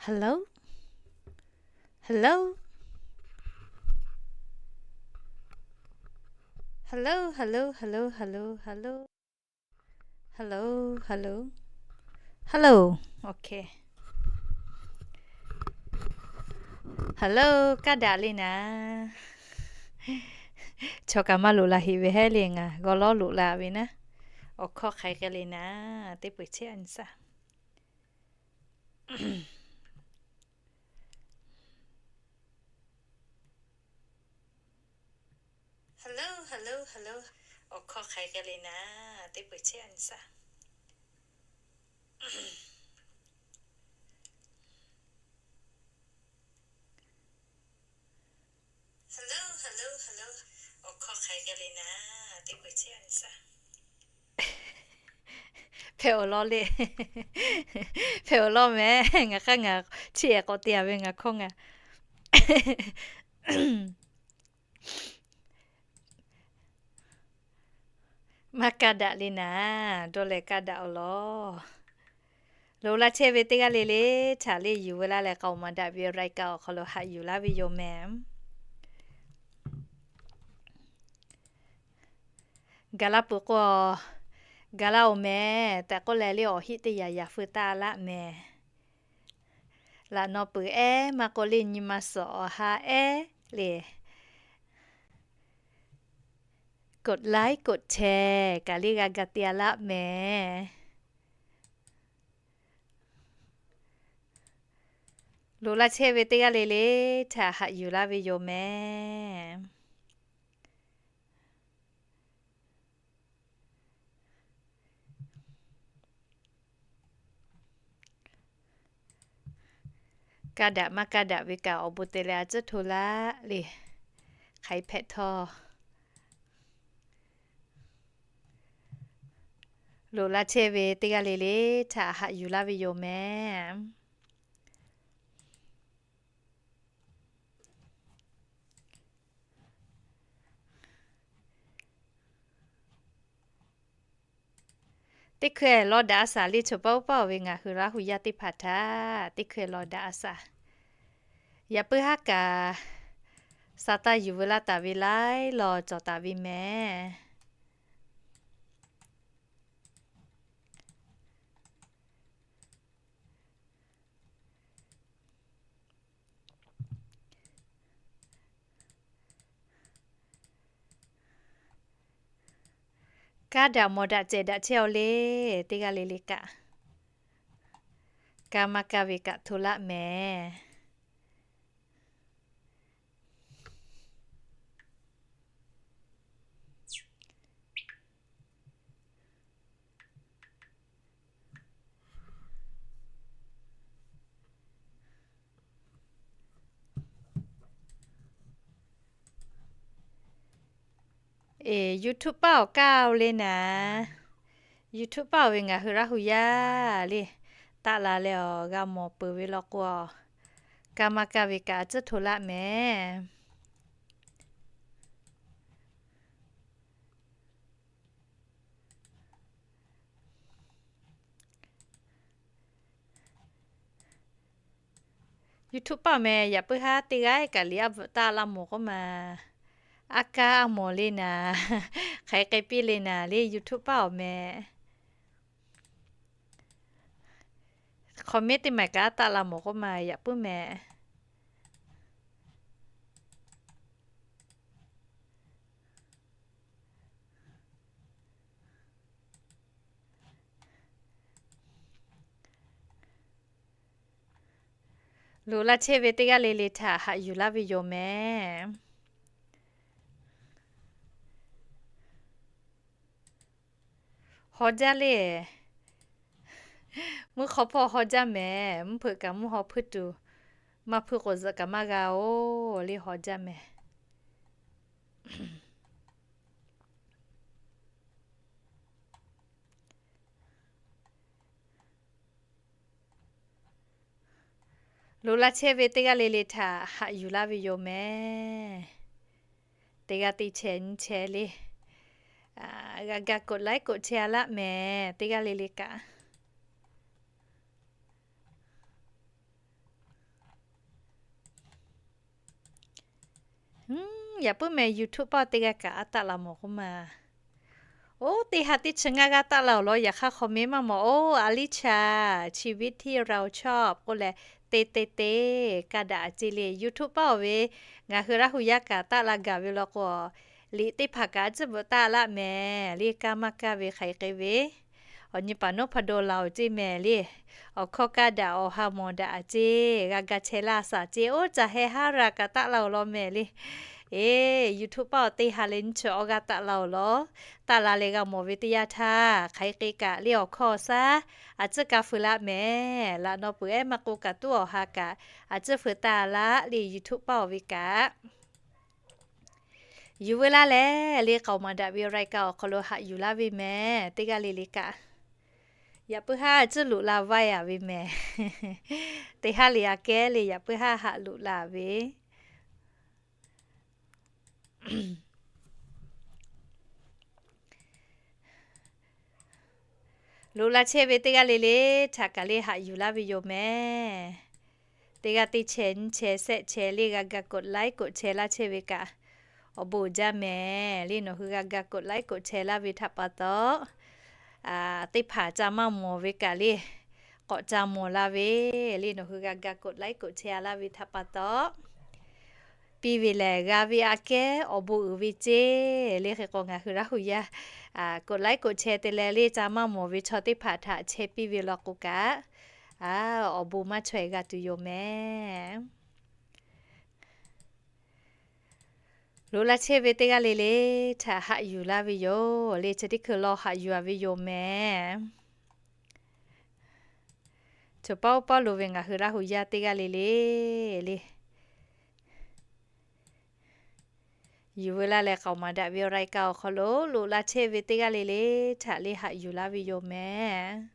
Hello? Hello? Hello, hello, hello, hello, hello. Hello, hello. Hello. Okay. Hello, kaˇ daꞈ le naˍ. Chaw kaꞈ maˇ loꞈ la heꞈ ve heˉ le, ngaˬ g'aw lawˉ loꞈ la ve naˉ. Awˬ hkawˇ hk'aiˬ k'ai le naˍ, teˇ peu eˬ chehˇ a nyi saˇ. Hello, hello, hello. Awˬ hkawˇ hk'aiˬ k'ai le naˍ, teˇ peu eˬ chehˇ a nyi saˇ. Hello, hello, hello. Awˬ hkawˇ hk'aiˬ k'ai le naˍ, teˇ peu eˬ chehˇ a nyi saˇ. Hpehꞈ awˬ lawn le. Hpehꞈ awˬ lawn mehˍ. Ngaˬ hk'aˇ ngaˬ chiˇ ehˍ k'awꞈ te a ve ngaˬ hkawˇ ngaˬ. Maˇ kaˇ daꞈ le naˍ, dawˇ leh kaˇ daꞈ awˬ lawn. Loꞈ la chehˇ ve teˇ g'aˇ le le htaꞈ le yuˬ ve laˇ leh k'aoˍ maˍ daꞈ ve รายการ awˬ hk'aw lo haꞈ yuˬ laˇ ve yoˬ mehˍ. Gaˬ la peuˬ k'o, gaˬ la oˬ mehˍ tehꞈ k'oˆ leh le awˬ heˆ teˇ yaꞈ yaꞈ feu taˇ laˆ mehˍ. Laꞈ naw peuˬ ehˉ maˇ k'oˆ le nyi ma suhˍ awˬ ha ehˉ le. กดไลค์ กดแชร์ kaꞈ le g'a ga te a laˆ mehˍ. Loꞈ la chehˇ ve teˇ g'aˇ le le htaꞈ haꞈ yuˬ laˇ ve yoˬ mehˍ. Kaˇ daꞈ maˇ kaˇ daꞈ ve kaꞈ awˬ bon te leh a tcuhˉ hto laˆ le. Hk'aˬ hk'e hpehꞈ htawˇ, loꞈ la chehˇ ve teˇ g'aˇ le le htaꞈ haꞈ yuˬ laˇ ve yoˬ mehˍ. Teˇ hkui lawˬ daꞈ a shaˍ le, chaw paˆ uˉ paˆ oˬ ve ngaˬ hui Laˇ hu yaˇ teˇ hpaˍ htaꞈ teˇ hkui lawˬ daꞈ a shaˍ. Yaꞈ puiˉ haˉ kaꞈ, sa taˇ yuˬ veu laˇ taˍ ve laiˉ law cawˬ taˍ ve mehˍ. Kaˇ daꞈ mawˬ daꞈ cehˬ daꞈ chehˇ aw le, teˇ g'aˇ le le kaꞈ. Kaˇ maˇ kaˇ ve kaꞈ hto laˆ mehˍ. Eˬ, YouTube paˆ awˬ kaˇ oˬ le naˍ. YouTube paˆ oˬ ve ngaˬ hui Laˇ hu yaˇ le, taˆ la leh awˬ g'a mawˬ peuˬ ve law k'o, kaˇ maˇ kaˇ ve kaꞈ a tcuhˉ hto laˆ mehˍ. YouTube paˆ mehˍ, yaꞈ puiˉ haˉ teˇ g'aˇ kaꞈ liꞈ aˉ bvuhꞈ taˆ laˇ mawˬ k'oˆ ma, aˉ kaˇ aˉ mawˬ le naˍ, hk'aˬ hk'e k'ai piˇ le naˍ le YouTube paˆ awˬ mehˍ. Comment teˇ maˬ kaꞈ taˆ la mawˬ k'oˆ ma, yaꞈ puiˉ mehˍ. Loꞈ la chehˇ ve teˇ g'aˇ le le htaꞈ haꞈ yuˬ laˇ ve yoˬ mehˍ. Haw jaˇ le. Mvuhˇ hk'aw hpawˇ haw jaˇ mehˍ. Mvuhˇ hpeuꞈ kaꞈ mvuhˇ haw hpuiˇ tuˬ, maˇ hpuiˇ k'o zuhꞈ kaꞈ maˇ g'a oˬ le, haw jaˇ mehˍ. Loꞈ la chehˇ ve teˇ g'aˇ le le htaꞈ haꞈ yuˬ laˇ ve yoˬ mehˍ. Teˇ g'aˇ teˇ chehˇ nyiˇ chehˇ le, g'a ga กดไลค์ กดแชร์ a laˆ mehˍ, teˇ g'aˇ le le kaꞈ. Yaꞈ puiˉ meh YouTube paˆ teˇ g'aˇ kaꞈ a taˆ la mawˬ k'oˆ ma. Oˇ, teˇ ha teˇ chi ngaˇ g'aˇ taˆ la awˬ lawn, yaꞈ hk'aˇ คอมเมนต์ maˇ mawˬ. Oˇ, Alicia, ชีวิตที่เราชอบ k'oˆ leh, te te te, ka daꞈ a ceˇ le. YouTube paˆ awˬ ve ngaˬ hui Laˇ hu yaˇ kaꞈ taˆ la gaˬ ve law k'o, liꞈ teˇ hpaˍ kaꞈ a tcuhˉ bvuhꞈ taˆ laˇ mehˍ le. Kaˇ maˇ kaˇ ve hk'aˬ hk'e ve, awˬ nyi paˍ nawˉ hpa daw la awˬ ceˇ mehˍ le. Awˬ hkawˇ kaˇ daꞈ, awˬ ha mawˬ daꞈ a ceˇ, g'a ga chehˇ laˇ shaˍ ceˇ. Oˇ, caˬ heh haˉ ra kaꞈ taˆ la awˬ lawn mehˍ le. Eˬ, YouTube paˆ awˬ teˇ ha leh nyiˇ chi awˬ g'aˇ taˆ la awˬ lawn. Taˆ la leh g'a mawˬ ve teˇ yanˇ htaˇ, hk'aˬ hk'e kaꞈ le awˬ hkawˇ awˬ shaˉ a tcuhˉ ka feu laˇ mehˍ. Laꞈ naw peuˬ ehˉ maˇ k'oˆ kaꞈ tuˉ awˬ ha kaꞈ a tcuhˉ feu taˍ laˇ le. YouTube paˆ awˬ ve kaꞈ yuˬ veu laˇ leh le, k'aoˍ maˍ daꞈ ve รายการ awˬ hk'aw lo haꞈ yuˬ laˇ ve mehˍ. Teˇ g'aˇ le le kaꞈ yaꞈ puiˉ haˉ a tcuhˉ loꞈ la vaiˇ a ve mehˍ. Teˇ haˉ le aꞈ kehˉ le yaꞈ puiˉ haˉ haꞈ loꞈ la ve Loꞈ la chehˇ ve teˇ g'aˇ le le htaꞈ kaꞈ le haꞈ yuˬ laˇ ve yoˬ mehˍ. Teˇ g'aˇ teˇ chehˇ nyiˇ chehˇ shehˆ chehˇ le g'a ga กดไลค์ กดแชร์ laˇ chehˇ ve kaꞈ awˬ bon uiˍ jaˇ mehˍ le. Nawˬ hui g'a ga กดไลค์ กดแชร์ laˇ ve htaꞈ pa taw, teˇ hpaˍ ca maˇ mawˬ ve kaꞈ le k'awꞈ ca mawˬ la ve le. Nawˬ hui g'a ga กดไลค์ กดแชร์ laˇ ve htaꞈ pa taw, piˇ ve lehˬ g'a ve aꞈ kehˉ awˬ bon uiˍ ve ceˇ le. Hk'e k'o ngaˬ hui Laˇ hu yaˇ กดไลค์ กดแชร์ te leh le ca maˇ mawˬ ve chaw teˇ hpaˍ htaꞈ chehˇ piˇ ve law k'o kaꞈ, awˬ bon maˇ chaweh g'a tuˬ yoˬ mehˍ. Loꞈ la chehˇ ve teˇ g'aˇ le le htaꞈ haꞈ yuˬ laˇ ve yoˬ le. Chi teˇ hkui law haꞈ yuˬ a ve yoˬ mehˍ. Choˬ pawˆ pawˆ lo ve ngaˬ hui Laˇ hu yaˇ teˇ g'aˇ le le le yuˬ veu laˇ leh k'aoˍ maˍ daꞈ ve รายการ awˬ hk'aw lo loꞈ la chehˇ ve teˇ g'aˇ le le htaꞈ le haꞈ yuˬ laˇ ve yoˬ mehˍ.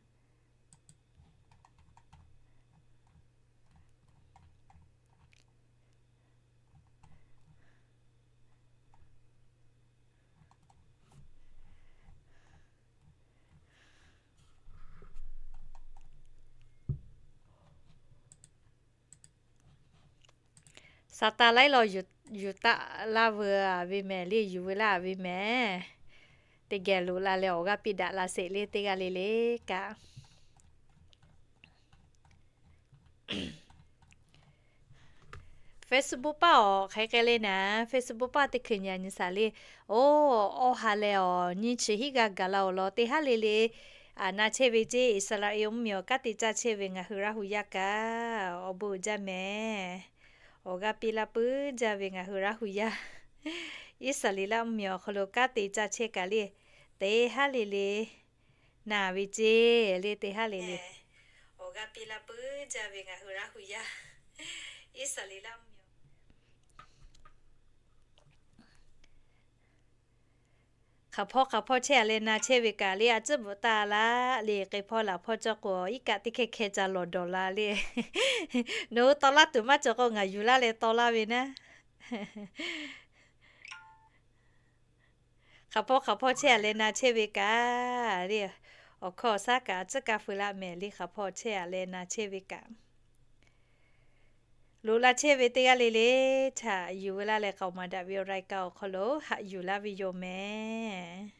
Saˍtanˍ laiˉ law yuˬ taˆ laˇ veu a ve mehˍ le, yuˬ veu laˇ a ve mehˍ. Teˇ geh loꞈ la leh awˬ g'aˇ piˇ daꞈ la sheˍ le teˇ g'aˇ le le kaꞈ. Facebook paˆ awˬ hk'aˬ hk'e le naˍ, Facebook paˆ teˇ hkui nyi a nyi shaˍ le. Oˇ, awˬ ha leh awˬ nyi chi hiˆ g'a gaˬ la awˬ lawn teˇ haˉ le le a na chehˇ ve ceˇ. Iˉsaˍreˍlaˆ mvuhˇmiˬ awˬ kanˉ te caˇ chehˇ ve ngaˬ hui Laˇ hu yaˇ kaꞈ awˬ bon uiˍ jaˇ mehˍ. Awˬ g'aˇ piˇ laˇ puiˉ jaˇ ve ngaˬ hui Laˇ hu yaˇ, Iˉsaˍreˍlaˆ mvuhˇmiˬ awˬ hk'aw lo kanˉ te caˇ chehˇ kaꞈ le, teˇ haˉ le le na ve ceˇ le teˇ haˉ le le. Awˬ g'aˇ piˇ laˇ puiˉ jaˇ ve ngaˬ hui Laˇ hu yaˇ, Iˉsaˍreˍlaˆ mvuhˇmiˬ awˬ hk'aˬ hpawˇ hk'aˬ hpawˇ chehˇ a leh na chehˇ ve kaꞈ le a tcuhˉ bvuhꞈ taˆ laˇ le. K'e hpawˇ laˬ hpawˇ cawˇ k'o iˉ kaˆ teˇ hkehˇ hkehˇ ca lawˬ dawˬ la le. Nawˬ hui taw laˇ tuˬ maˇ cawˬ k'o ngaˬ yuˬ laˇ leh taw laˇ ve naˉ. Hk'aˬ hpawˇ hk'aˬ hpawˇ chehˇ a leh na chehˇ ve kaꞈ le, awˬ hkawˇ awˬ shaˉ kaꞈ a tcuhˉ kaˇ feu laˇ mehˍ le. Hk'aˬ hpawˇ chehˇ a leh na chehˇ ve kaꞈ, loꞈ la chehˇ ve teˇ g'aˇ le le htaꞈ yuˬ veu laˇ leh k'aoˍ maˍ daꞈ ve รายการ awˬ hk'aw lo haꞈ yuˬ laˇ ve yoˬ mehˍ.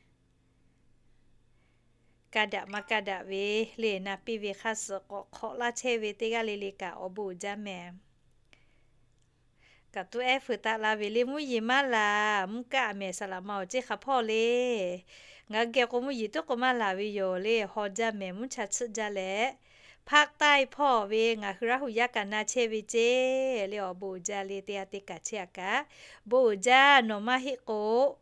Ka daꞈ maˇ ka daꞈ ve le na piˇ ve hk'aˇ suh k'awꞈ hk'awꞈ laˇ chehˇ ve teˇ g'aˇ le le kaꞈ awˬ bon uiˍ jaˇ mehˍ. Kaꞈ tuˉ ehˉ feu taˆ laˇ ve le, mvuhˇ yeˬ maˇ laˬ, mvuhˇ kaˆ a mehˍ saˍ laꞈ ma awˬ ceˇ hk'aˬ hpawˇ le. Ngaˬ hui geh k'o mvuhˇ yeˬ tuˉ k'o maˇ laˬ ve yoˬ le, haw jaˇ mehˍ mvuhˇ cha tsuhˆ jaˇ leh, ภาคใต้ hpawˇ ve ngaˬ hui Laˇ hu yaˇ kaꞈ na chehˇ ve ceˇ le. Awˬ bon uiˍ jaˇ le teˇ g'aˇ teˇ kaꞈ chehˇ a kaꞈ, bon uiˍ jaˇ. Nawˬ maˇ heˆ k'o,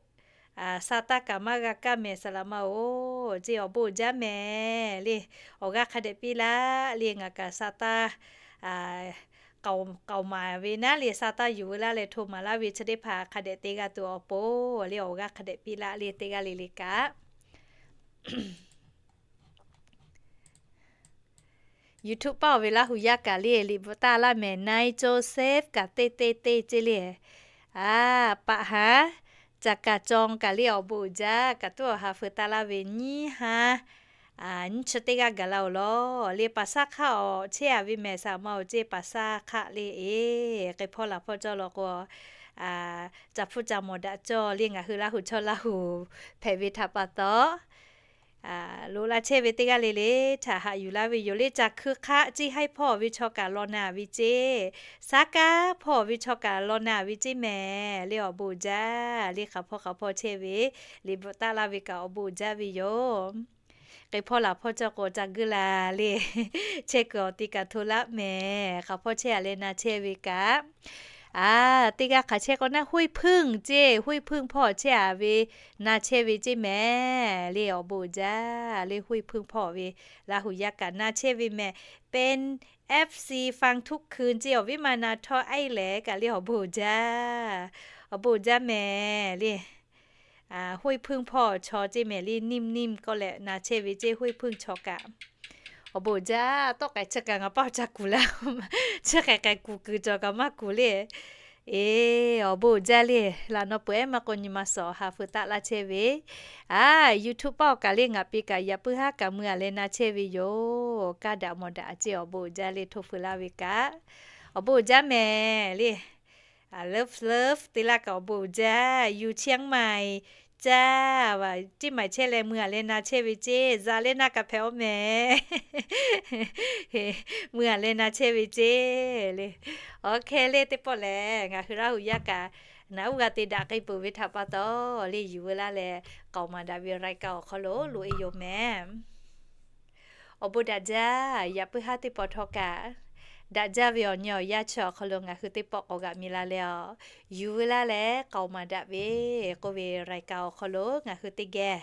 sa taˇ kaꞈ maˇ g'a kaˇ mehˍ saˍ laꞈ ma oˬ ceˇ. Awˬ bon uiˍ jaˇ mehˍ le. Awˬ g'aˇ hk'a dehꞈ piˇ laˇ le. Ngaˬ kaꞈ sa taˇ k'aoˍ maˍ ve naˉ le, sa taˇ yuˬ veu laˇ leh hto maˍ laˇ ve chi teˇ hpaˍ hk'a dehꞈ te g'a tuˬ awˬ pon le awˬ g'aˇ hk'a dehꞈ piˇ laˇ le teˇ g'aˇ le le kaꞈ. YouTube paˇ awˬ ve Laˇ hu yaˇ kaꞈ le liꞈ bvuhꞈ taˆ laˇ mehˍ. Nai Joseph kaꞈ teˇ teˇ teˇ ceˇ le. A, paˆ haˉ, ca kaˍ caw kaꞈ le awˬ bon uiˍ jaˇ. Kaꞈ tuˉ awˬ ha feu taˆ laˇ ve nyiˇ haˉ nyiˇ chi teˇ g'aˇ gaˬ la awˬ lawn le. Paˍsaˇ hk'aˆ awˬ chehˇ a ve mehˍ saˍ laꞈ ma awˬ ceˇ. Paˍsaˇ hk'aˆ le e, k'e hpawˇ laˬ hpawˇ cawˇ law k'o, ca hpuˇ ca mawˬ daꞈ cawˇ le. Ngaˬ hui Laˇ huˍ chaw Laˇ huˍ hpehꞈ ve htaꞈ pa taw, loꞈ la chehˇ ve teˇ g'aˇ le le htaꞈ haꞈ yuˬ laˇ ve yoˬ le. Ca hkui hk'aˆ ciˇ haiˉ hpawˇ ve chaw kaꞈ law na ve ceˇ. Saˉ kaˉ hpawˇ ve chaw kaꞈ law na ve ceˇ mehˍ le. Awˬ bon uiˍ jaˇ le. Hk'aˬ hpawˇ hk'aˬ hpawˇ chehˇ ve liꞈ bvuhꞈ taˆ laˇ ve kaꞈ awˬ bon uiˍ jaˇ ve yoˬ. K'e hpawˇ laˬ hpawˇ cawˇ k'o ca guˇ la le. Chehˇ kuiˬ awˬ ti kaꞈ hto laˇ mehˍ. Hk'aˬ hpawˇ chehˇ a leh na chehˇ ve kaꞈ, a, teˇ g'aˇ hk'aˬ chehˇ k'o naˉ, Huiˇ Hpuiˇ ceˇ, Huiˇ Hpuiˇ hpawˇ chehˇ a ve na chehˇ ve ceˇ mehˍ le. Awˬ bon uiˍ jaˇ le. Huiˇ Hpuiˇ hpawˇ ve Laˇ huˍ yaˇ kaꞈ na chehˇ ve mehˍ. Pen F C Fang Thuˆ Hkui ceˇ, awˬ viˉ ma na htawˇ aˉ lehˬ kaꞈ le. Awˬ bon uiˍ jaˇ, awˬ bon uiˍ jaˇ mehˍ le. Huiˇ Hpuiˇ hpawˇ chaw ceˇ mehˍ le. Nimˇ nimˇ k'oˆ leh na chehˇ ve ceˇ, Huiˇ Hpuiˇ chaw kaꞈ. Awˬ bon uiˍ jaˇ. Tawˆ k'ai chi kaꞈ ngaˬ paˇ ca kuˬ la, chi k'ai k'ai kuˬ kuiˬ cawˬ kaꞈ maˇ kuˬ le. E, awˬ bon uiˍ jaˇ le. Laꞈ naw peuˬ ehˉ maˇ k'o nyi ma suhˍ awˬ ha feu taˆ laˇ chehˇ ve, a, YouTube paˆ awˬ kaˬ le ngaˬ pi kaꞈ yaꞈ puiˉ haˉ kaꞈ mui a leh na chehˇ ve yoˬ. Kaˇ daꞈ mawˬ daꞈ ceˇ. Awˬ bon uiˍ jaˇ le. Hto feu laˇ ve kaꞈ awˬ bon uiˍ jaˇ mehˍ le. Love love te laˇ kaꞈ awˬ bon uiˍ jaˇ. Yuˬ Chiang Mai caˇ, Chiang Mai chehˇ leh mui a leh na chehˇ ve ceˇ. Za leh na kaꞈ hpehꞈ oˇ mehˍ. Mui a leh na chehˇ ve ceˇ le. Awˬ hk'e le teˇ pawˆ lehˬ ngaˬ hui Laˇ huˍ yaˇ kaꞈ naˉ uˇ g'a te daꞈ k'ai peuˬ ve htaꞈ pa taw le, yuˬ veu laˇ leh k'aoˍ maˍ daꞈ ve raiˍ kaꞈ awˬ hk'aw lo loꞈ e yoˬ mehˍ. Awˬ bon daꞈ jaˇ. Yaꞈ puiˉ haˉ teˇ pawˆ htawˇ kaꞈ, daꞈ jaˇ ve awˬ nyi awˬ yaˇ chi awˬ hk'aw lo ngaˬ hui teˇ pawˆ k'awꞈ g'aꞈ mi la leh a, yuˬ veu laˇ leh k'aoˍ maˍ daꞈ ve k'oˆ ve raiˍ kaꞈ awˬ hk'aw lo ngaˬ hui teˇ geh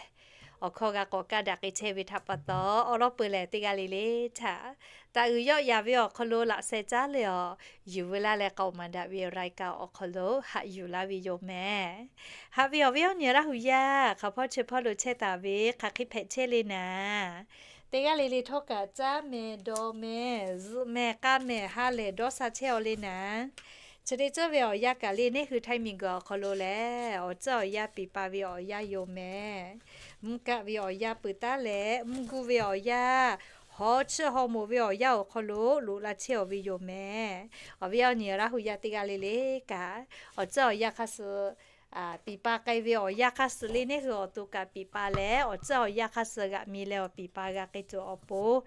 awˬ hkawˇ g'a k'awꞈ kaˇ daꞈ k'ai chehˇ ve htaꞈ pa taw, awˬ lawn peuˬ lehˬ teˇ g'aˇ le le htaꞈ taˍ uiˍ yawˆ yaˍ ve awˬ hk'aw lo laꞈ sheh caˉ leh a, yuˬ veu laˇ leh k'aoˍ maˍ daꞈ ve raiˍ kaꞈ awˬ hk'aw lo haꞈ yuˬ laˇ ve yoˬ mehˍ. Haꞈ ve awˬ viˉ awˬ nyi Laˇ huˍ yaˇ hk'aˬ hpawˇ chi hpawˇ lo chehˇ taˍ ve hk'aˬ hk'e hpehꞈ chehˇ le naˍ, teˇ g'aˇ le le htawˇ kaꞈ caˉ mehˍ, dawˬ mehˍ, zuhꞈ mehˍ, k'a mehˍ, ha lehˬ dawˇ sha chehˇ aw le naˍ. Chi teˇ ceuˬ ve awˬ yanˇ kaꞈ le neˇ hui Htaiˇ miˬguiˬ awˬ hk'aw lo lehˬ awˬ tcuhˉ awˬ yanˇ piˍ pa ve awˬ yanˇ yoˬ mehˍ. Mvuhˇ kaˆ ve awˬ yanˇ peuˬ taˉ leh mvuhˇ guˇ ve awˬ yanˇ, haw chiˇ haw moˍ ve awˬ yanˇ awˬ hk'aw lo loꞈ la chehˇ aw ve yoˬ mehˍ. Awˬ viˉ awˬ nyi Laˇ huˍ yaˇ teˇ g'aˇ le le kaꞈ awˬ tcuhˉ awˬ yanˇ hk'aˇ suh piˍ pa k'ai ve awˬ yanˇ hk'aˇ suh le neˇ hui awˬ to kaꞈ piˍ pa leh awˬ tcuhˉ awˬ yanˇ hk'aˇ suh g'aꞈ mi leh awˬ piˍ pa g'a k'ai tuˬ awˬ pon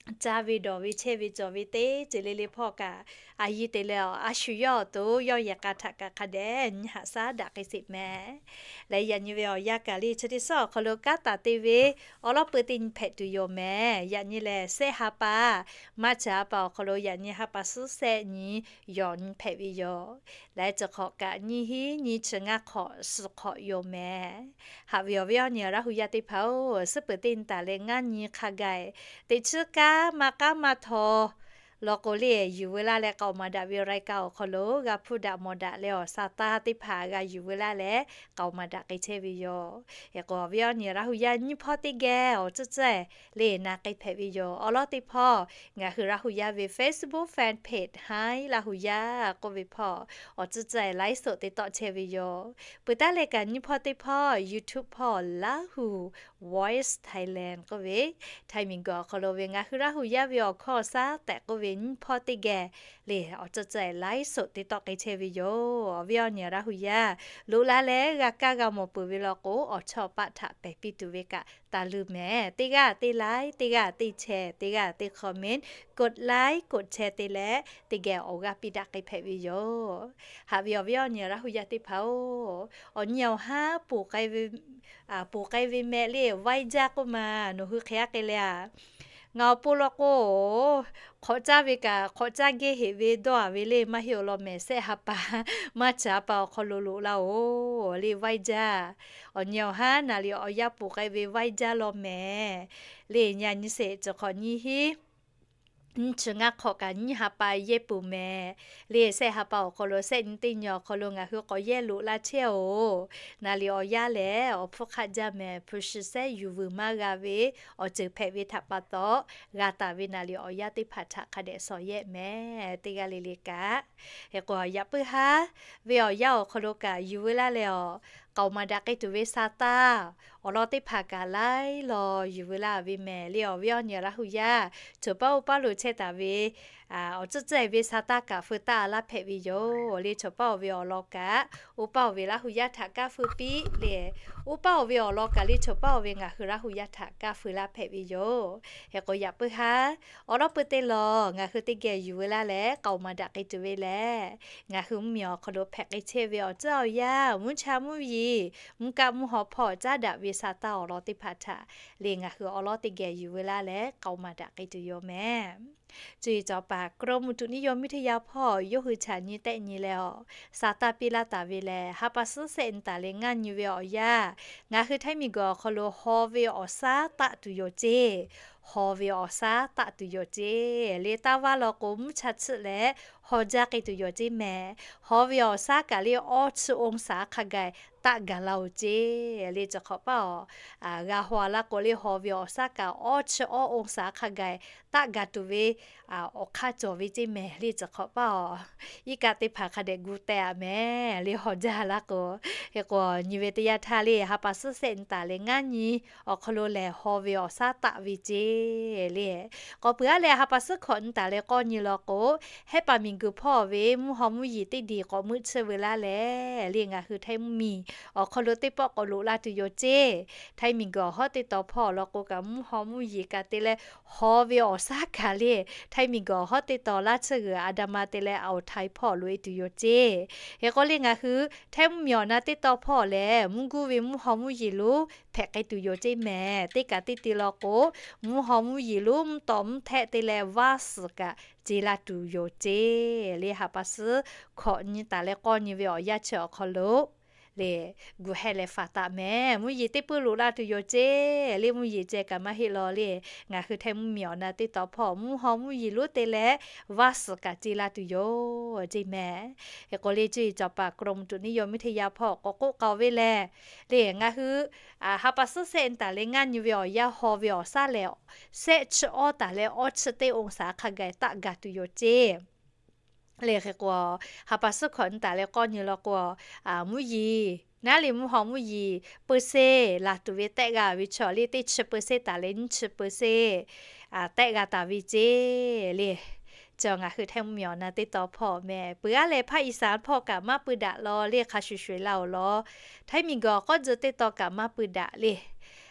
caˇ ve dawˬ ve chehˇ ve cawˬ ve teˇ ceuˬ le le hpawˇ kaꞈ, a yiˇ te leh a shu yawˇ awˬ to yawˇ yehˬ k'a htaꞈ kaꞈ hk'a dehꞈ nyi haꞈ shaˉ daꞈ k'ai sheˍ mehˍ. Leh yaꞈ nyi ve awˬ yanˇ kaꞈ le chi teˇ suhˉ awˬ hk'aw lo kanˉ taˍ te ve awˬ lawn peuˬ teˇ nyi hpehꞈ tuˬ yoˬ mehˍ. Yaꞈ nyi lehˬ sehˆ ha pa, March ha pa awˬ hk'aw lo yaꞈ nyi ha pa suhˉ sehˆ nyi yawˬ nyi hpehꞈ ve yoˬ. Leh ceuˬ hk'awꞈ kaꞈ nyiˇ hinˉ nyiˇ chi ngaˇ hk'awꞈ suhˍ hk'awꞈ yoˬ mehˍ. Haꞈ ve awˬ viˉ awˬ nyi Laˇ huˍ yaˇ teˇ hpaˍ-oˬ, suhˉ peuˬ teˇ nyi taˍ leh ngaˇ nyi hk'a gaˬ teꞈ chiˉ kaˉ maˇ k'aˉ maˇ htaw law k'o le, yuˬ veu laˇ leh k'aoˍ maˍ daꞈ ve raiˍ kaꞈ awˬ hk'aw lo g'a hpuˇ daꞈ mawˬ daꞈ leh awˬ sa taˇ teˇ hpaˍ g'a yuˬ veu laˇ leh k'aoˍ maˍ daꞈ k'ai chehˇ ve yoˬ. Eˬ k'o awˬ viˉ awˬ nyi Laˇ huˍ yaˇ nyiˇ hpawˇ teˇ geh awˬ tcuhˉ tcuhˉ le na k'ai hpehꞈ ve yoˬ. Awˬ lawn teˇ hpawˇ ngaˬ hui Laˇ huˍ yaˇ ve Facebook fan page Htaiˇ Laˇ huˍ yaˇ k'oˆ ve hpawˇ awˬ tcuhˉ tcuhˉ laiˉ soꞈ te tawˆ chehˇ ve yoˬ. Peuˬ taˉ leh kaꞈ nyiˇ hpawˇ teˇ hpawˇ YouTube hpawˇ Laˇ huˍ Voice Thailand k'oˆ ve Htaiˇ miˬguiˬ awˬ hk'aw lo ve ngaˬ hui Laˇ huˍ yaˇ ve awˬ hkawˇ awˬ shaˉ tehꞈ k'oˆ ve nyiˇ hpawˇ teˇ geh le awˬ tcuhˉ tcuhˉ laiˉ soꞈ te tawˆ k'ai chehˇ ve yoˬ. Awˬ viˉ awˬ nyi Laˇ huˍ yaˇ loꞈ la leh g'a kaˇ g'a mawˬ peuˬ ve law k'o, awˬ chawˇ paˆ htaꞈ pehˬ piˇ tuˬ ve kaꞈ taˇ luˬ mehˍ. Teˇ g'aˇ teˇ like, teˇ g'aˇ teˇ share, teˇ g'aˇ teˇ comment, กดไลค์ กดแชร์ te leh teˇ geh awˬ g'aˇ piˇ daꞈ k'ai hpehꞈ ve yoˬ. Haꞈ ve awˬ viˉ awˬ nyi Laˇ huˍ yaˇ teˇ hpaˍ-oˬ, awˬ nyi awˬ haˉ ponˬ k'ai ve mehˆ le vaiˇ jaˇ k'oˆ ma, nawˬ hui hk'e aˉ k'ai le a. Ngaˬ awˬ pon law k'o, hk'awꞈ caˇ ve kaꞈ hk'awꞈ caˇ geh heꞈ ve dawˇ a ve le maˇ heˆ awˬ lawn mehˍ. Sehˆ ha pa, March ha pa awˬ hk'aw lo loꞈ laˇ-oˬ le vaiˇ jaˇ. Awˬ nyi awˬ haˉ naˍ riˍ awˬ yanˇ ponˬ k'ai ve vaiˇ jaˇ law mehˍ. Le nyi a nyi sheˍ ceuˬ hk'awꞈ nyiˇ hinˉ nyiˇ chi ngaˇ hk'awꞈ kaꞈ nyiˇ ha pa yehˇ peuˬ mehˍ. Le sehˆ ha pa awˬ hk'aw lo sehˆ nyi teˇ nyi awˬ hk'aw lo ngaˬ hui k'awꞈ yehˇ loꞈ laˇ chehˇ-oˬ. Naˍ riˍ awˬ yanˇ lehˬ awˬ hpfuhˇ hk'aˆ jaˇ mehˍ. Hpu shi sehˉ yuˬ vuiˬ maˇ g'a ve awˬ ceuˬ hpehꞈ ve htaꞈ pa taw, g'a taˍ ve naˍ riˍ awˬ yanˇ teˇ hpaˍ htaꞈ hk'a dehꞈ shawˍ yehˆ mehˍ. Teˇ g'aˇ le le kaꞈ, eˬ k'o yaꞈ puiˉ haˉ ve awˬ yanˇ awˬ hk'aw lo kaꞈ yuˬ veu laˇ leh awˬ k'aoˍ maˍ daꞈ k'ai tuˬ ve sa taˇ Awˬ lawn teˇ hpaˍ kaꞈ laiˉ law yuˬ veu laˇ ve mehˍ le. Awˬ viˉ awˬ nyi Laˇ hu yaˇ, chawˬ paˉ oˇ paˉ lo chehˇ taˍ ve awˬ tcuhˉ tcuhˉ e ve sa taˇ kaꞈ feu taˇ laˇ hpehꞈ ve yoˬ le. Chawˬ paˉ oˬ ve awˬ lawn kaꞈ oˇ paˉ oˬ ve Laˇ hu yaˇ htaꞈ kaˇ feu piˇ le. Oˇ paˉ oˬ ve awˬ lawn kaꞈ le chawˬ paˉ oˬ ve ngaˬ hui Laˇ hu yaˇ htaꞈ kaˇ feu laˇ hpehꞈ ve yoˬ. Hk'e k'o yaꞈ puiˉ haˉ awˉ lawˉ pui teˇ lawˬ ngaˬ hui teˇ geh yuˬ veu laˇ leh k'aoˍ maˍ daꞈ k'ai tuˬ ve lehˬ, ngaˬ hui mvuhˇmiˬ awˬ hk'aw lo hpehꞈ k'ai chehˇ ve awˬ tcuhˉ awˬ yanˇ, mvuhˇ cha mvuhˇ yeˬ, mvuhˇ kaˆ mvuhˇ haw hpawˇ caˉ daꞈ ve sa taˇ awˬ lawn teˇ hpaˍ htaꞈ le ngaˬ hui awˉ lawˉ teˇ geh yuˬ veu laˇ leh k'aoˍ maˍ daꞈ k'ai tuˬ yoˬ mehˍ. Cuˇ yiˍ cawˬ paˍ กรมอุตุนิยมวิทยา hpawˇ yawˇ hui chaꞈ nyi tehˆ nyi leh awˬ sa taˇ piˇ laˇ taˍ ve lehˬ, ha pa suhˉ shehˆ nyi taˍ leh ngaˇ nyi ve awˬ yanˇ, ngaˬ hui Htaiˇ miˬguiˬ awˬ hk'aw lo haw ve awˬ saˉ taˆ tuˬ yoˬ ceˇ. Haw ve awˬ saˉ taˆ tuˬ yoˬ ceˇ. Le taˇ vaˇ law k'o mvuhˇ cha chiˆ leh haw jaˇ k'ai tuˬ yoˬ ceˇ mehˍ. Haw ve awˬ saˉ kaꞈ le awˇ chi องศา hk'a gaˬ taˆ gaˬ la-oˬ ceˇ. Le chi hk'awꞈ paˇ awˬ g'a haw la k'o le haw ve awˬ saˉ kaꞈ awˇ chi awˇ องศา hk'a gaˬ taˆ gaˬ tuˬ ve awˬ hk'aˇ cawˬ ve ceˇ mehˍ. Le chi hk'awꞈ paˇ awˬ iˉ kaˆ teˇ hpaˍ hk'a dehꞈ gu teh-a mehˍ le haw jaˇ la k'o. Hk'e k'o nyi ve teˇ yanˇ htaˇ le ha pa suhˉ shehˆ nyi taˍ leh ngaˇ nyi awˬ hk'aw lo lehˬ haw ve awˬ saˉ taˆ ve ceˇ le. K'awꞈ peuˬ-aˉ leh ha pa suhˉ hkawꞈ nyi taˍ leh k'awˇ nyi law k'o, Hehˉ paˍ miˬguiˬ hpawˇ ve mvuhˇ haw mvuhˇ yeˬ teˇ diˬ k'awꞈ meuˆ chiˇ veu laˇ leh le ngaˬ hui Htaiˇ mvuhˇmiˬ awˬ hk'aw lo teˇ pawˆ k'awꞈ loꞈ la tuˬ yoˬ ceˇ. Htaiˇ miˬguiˬ awˬ hawˉ teˇ taw hpawˇ law k'o kaꞈ mvuhˇ haw mvuhˇ yeˬ kaꞈ te leh haw ve awˬ saˉ kaꞈ le Htaiˇ miˬguiˬ awˬ hawˉ teˇ taw laˇ tsuhˇ g'uiˬ Andaman te leh Awˬ htaiˍ hpawˇ loꞈ-e tuˬ yoˬ ceˇ. Hk'e k'o le ngaˬ hui Htaiˇ mvuhˇmiˬ awˬ na teˇ taw hpawˇ lehˬ mvuhˇ guˇ ve mvuhˇ haw mvuhˇ yeˬ lonˉ hpehꞈ k'ai tuˬ yoˬ ceˇ mehˍ. Teˇ kaꞈ teˇ te law k'o, mvuhˇ haw mvuhˇ yeˬ lonˉ mvuhˇ tawˍ mvuhˇ htehˆ te leh vaˇ suhˍ kaꞈ ce la tuˬ yoˬ ceˇ. Le ha pa suhˉ hkawꞈ nyi taˍ leh k'awˇ nyi ve awˬ yanˇ chi awˬ hk'aw lo le gu heh leh faˍ taˍ mehˍ. Mvuhˇ yeˬ teˇ puiˉ loꞈ la tuˬ yoˬ ceˇ. Le mvuhˇ yeˬ ceh kaꞈ maˇ heˆ law le, ngaˬ hui Htaiˇ mvuhˇmiˬ awˬ na teˇ taw hpawˇ mvuhˇ haw mvuhˇ yeˬ lonˉ te leh vaˇ suhˍ kaꞈ ce la tuˬ yoˬ ceˇ mehˍ. Hk'e k'o le cuˇ yiˍ cawˬ paˍ กรมอุตุนิยมวิทยา hpawˇ k'awꞈ k'oˆ k'ai ve lehˬ, le ngaˬ hui ha pa suhˉ shehˆ nyi taˍ leh ngaˇ nyi ve awˬ yanˇ haw ve awˬ saˉ lehˬ, shehˆ chi awˇ taˍ leh awˇ chi teˇ องศา hk'a gaˬ taˆ gaˬ tuˬ yoˬ ceˇ. Le hk'e k'o, ha pa suhˉ hkawꞈ nyi taˍ leh k'awˇ nyi law k'o, mvuhˇ yeˬ naˉ le mvuhˇ haw mvuhˇ yeˬ เปอร์เซ็นต์ laˬ tuˬ ve tehˆ g'a ve chaw le teˇ chi เปอร์เซ็นต์ taˍ leh nyiˇ chi เปอร์เซ็นต์ tehˆ g'a taˍ ve ceˇ le. Chi ngaˬ hui Htaiˇ mvuhˇmiˬ awˬ na teˇ taw hpawˇ mehˍ. Peuˬ-aˉ leh ภาคอีสาน hpawˇ kaꞈ maˇ pui daꞈ law le hk'a shuˍ shuˍ la-oˬ law. Htaiˇ miˬguiˬ awˬ k'awˇ tzuh teˇ taw kaꞈ maˇ pui daꞈ le.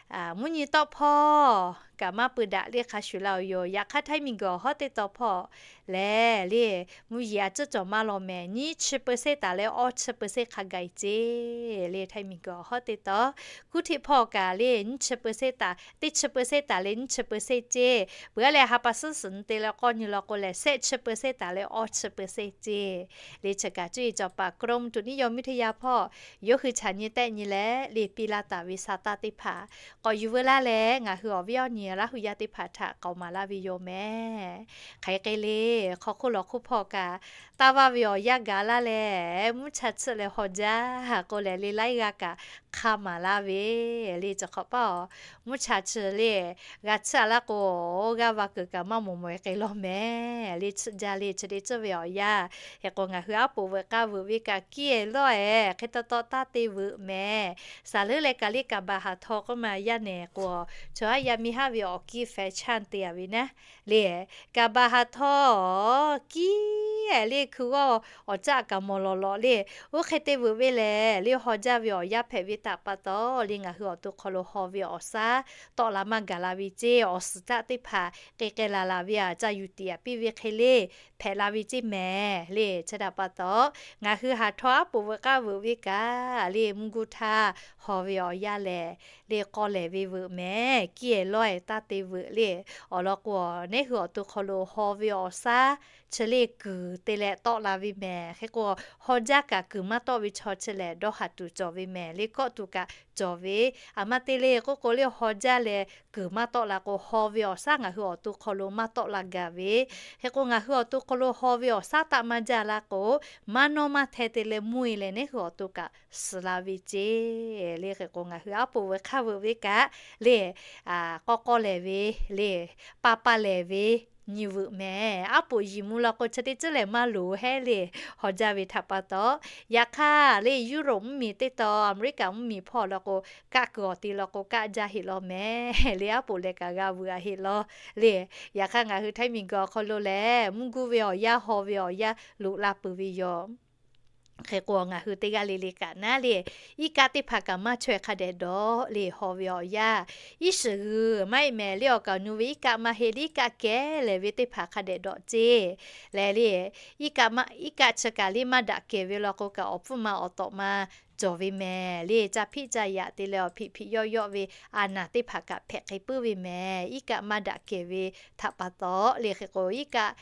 Mvuhˇ nyi tawˆ hpawˇ kaꞈ maˇ pui daꞈ le hk'a shuˍ la-oˬ yoˬ. Yaꞈ hk'aˇ Htaiˇ miˬguiˬ awˬ hawˉ teˇ taw hpawˇ lehˬ le, mvuhˇ yeˬ a ciˉ cawˬ maˇ law mehˍ. Nyiˇ chi เปอร์เซ็นต์ taˍ leh awˇ chi เปอร์เซ็นต์ hk'a gaˬ ceˇ le Htaiˇ miˬguiˬ awˬ hawˉ teˇ taw. Kuˇ htiˆ hpawˇ kaꞈ le nyiˇ chi เปอร์เซ็นต์ taˍ, teˇ chi เปอร์เซ็นต์ taˍ leh nyiˇ chi เปอร์เซ็นต์ ceˇ. Peuˬ-aˉ leh ha pa suhˉ suhˍ nyi te leh k'awˇ nyi law k'o lehˬ, shehˆ chi เปอร์เซ็นต์ taˍ leh awˇ chi เปอร์เซ็นต์ ceˇ. Le chi kaꞈ cuˇ yiˍ cawˬ paˍ กรมอุตุนิยมวิทยา hpawˇ yawˇ hui chaꞈ nyi tehˆ nyi leh le piˇ laˇ taˍ ve sa taˇ teˇ hpaˍ k'awꞈ yuˬ veu laˇ leh ngaˬ hui awˬ viˉ awˬ nyi Laˇ hu yaˇ teˇ hpaˍ htaꞈ k'aoˍ maˍ laˇ ve yoˬ mehˍ. Hk'aˬ hk'e le, hk'aw hk'oˆ lawˬ hk'oˆ hpawˇ kaꞈ taˇ vaˇ ve awˬ yanˇ gaˬ laˇ leh mvuhˇ cha chiˆ leh haw jaˇ k'o lehˬ le laiˉ g'aˇ kaꞈ hk'a maˍ laˇ ve le. Chi hk'awꞈ paˇ awˬ mvuhˇ cha chiˆ le g'a chiˆ-a laˇ k'o, g'aˇ va kuiˬ kaꞈ maˇ mawˬ mawˬ-e k'ai law mehˍ. Le chiˆ jaˇ le chi te ciˇ ve awˬ yanˇ. Hk'e k'o ngaˬ hui aˉ poꞈ veuꞈ k'aˇ veuꞈ ve kaꞈ kiˇ-e lawˇ-e hk'e taw taw taˇ te veuꞈ mehˍ. Saˍ leuˉ leh kaꞈ le kaˍ baˬ haˍ htaw k'oˆ ma yaˇ nehˬ k'o, chaw haˉ yaˇ miˇ haˉ ve awˬ kiˇ แฟชั่น te-a ve naˉ le, kaˍ baˬ haˍ htaw kiˇ-e le hkui g'awˇ awˬ caˆ kaꞈ mawˬ lawˬ lawꞈ le. Oˇ hk'e te veuꞈ ve lehˬ le haw jaˇ ve awˬ yanˇ hpehꞈ ve htaꞈ pa taw le ngaˬ hui awˬ to hk'aw lo haw ve awˬ saˉ tawˆ la maˇ gaˬ la ve ceˇ. Awˬ suhˍ caˆ teˇ hpaˍ k'ai k'ai laˬ laˬ ve aꞈ ca yuˬ tiꞈ-a piˇ ve hk'e le hpehꞈ la ve ceˇ mehˍ le. Chi htaꞈ pa taw ngaˬ hui haˍ htaw aˉ poꞈ veuꞈ k'aˇ veuꞈ ve kaꞈ le mvuhˇ guˇ htaˇ haw ve awˬ yanˇ lehˬ le k'aw lehˬ ve veuꞈ mehˍ. Kiˇ-e lawˇ-e taˇ te veuꞈ le. Awˬ lawn k'o, neˉ hui awˬ to hk'aw lo haw ve awˬ saˉ chi le kuiˬ te leh tawˆ la ve mehˍ. Hk'e k'o, haw jaˇ kaꞈ kuiˬ maˇ tawˆ ve chaw chi lehˬ dawˇ haˍ tuˬ cawˬ ve mehˍ le. Kawˆ tuˬ kaꞈ cawˬ ve, aˬ ma te le k'oˆ k'o le haw jaˇ leh kuiˬ maˇ tawˆ la k'o, haw ve awˬ saˉ ngaˬ hui awˬ to hk'aw lo maˇ tawˆ la gaˬ ve. Hk'e k'o, ngaˬ hui awˬ to hk'aw lo haw ve awˬ saˉ taˆ maˇ jaˇ la k'o, maˇ nawˇ maˇ hteh te leh mvuhˇ-e leh neˉ hui awˬ to kaꞈ suhˍ la ve ceˇ le. Hk'e k'o, ngaˬ hui aˉ poꞈ veuꞈ hk'aˇ veuꞈ ve kaꞈ le k'awˇ k'awˇ lehˬ ve le, pa pa lehˬ ve nyi veuꞈ mehˍ. Aˉ poꞈ yiˍ mvuh law k'o, chi teˇ ceuˬ lehˬ maˇ loˍ heˉ le, haw jaˇ ve htaꞈ pa taw. Yaꞈ hk'aˇ le, Europe mvuhˇmiˬ teˇ taw, America mvuhˇmiˬ hpawˇ law k'o, kaˆ kuiˬ awˬ te law k'o, kaˆ jaˇ heˆ law mehˍ le, aˉ poꞈ lehˬ kaꞈ g'a veuꞈ a heˆ law le. Yaꞈ hk'aˇ ngaˬ hui Htaiˇ miˬguiˬ awˬ hk'aw lo lehˬ, mvuhˇ guˇ ve awˬ yanˇ, haw ve awˬ yanˇ loꞈ la peuˬ ve yoˬ. Hk'e k'o, ngaˬ hui teˇ g'aˇ le le kaꞈ naˉ le, iˉ kaˆ teˇ hpaˍ kaꞈ maˇ chaweh hk'a dehꞈ dawˬ le, haw ve awˬ yanˇ. Iˉ shiˍ g'uiˬ maˇ heˆ mehˍ le, awˬ kaˍ awˬ nu ve iˉ kaˆ maˇ heˆ le, iˉ kaˆ kehˉ lehˬ ve teˇ hpaˍ hk'a dehꞈ dawˬ ceˇ leh le. Iˉ kaˆ chi kaꞈ le maˇ daꞈ kehˬ ve law k'o kaꞈ, awˬ hpfuhˇ ma awˬ tawꞈ ma cawˬ ve mehˍ le. Caˇ hpiˆ caˇ yaꞈ te leh awˬ hpiꞈ hpiꞈ yawˆ yawˆ ve a naˍ teˇ hpaˍ kaꞈ hpehꞈ k'ai puiˉ ve mehˍ. Iˉ kaˆ maˇ daꞈ kehˬ ve htaꞈ pa taw le. Hk'e k'o, iˉ kaˆ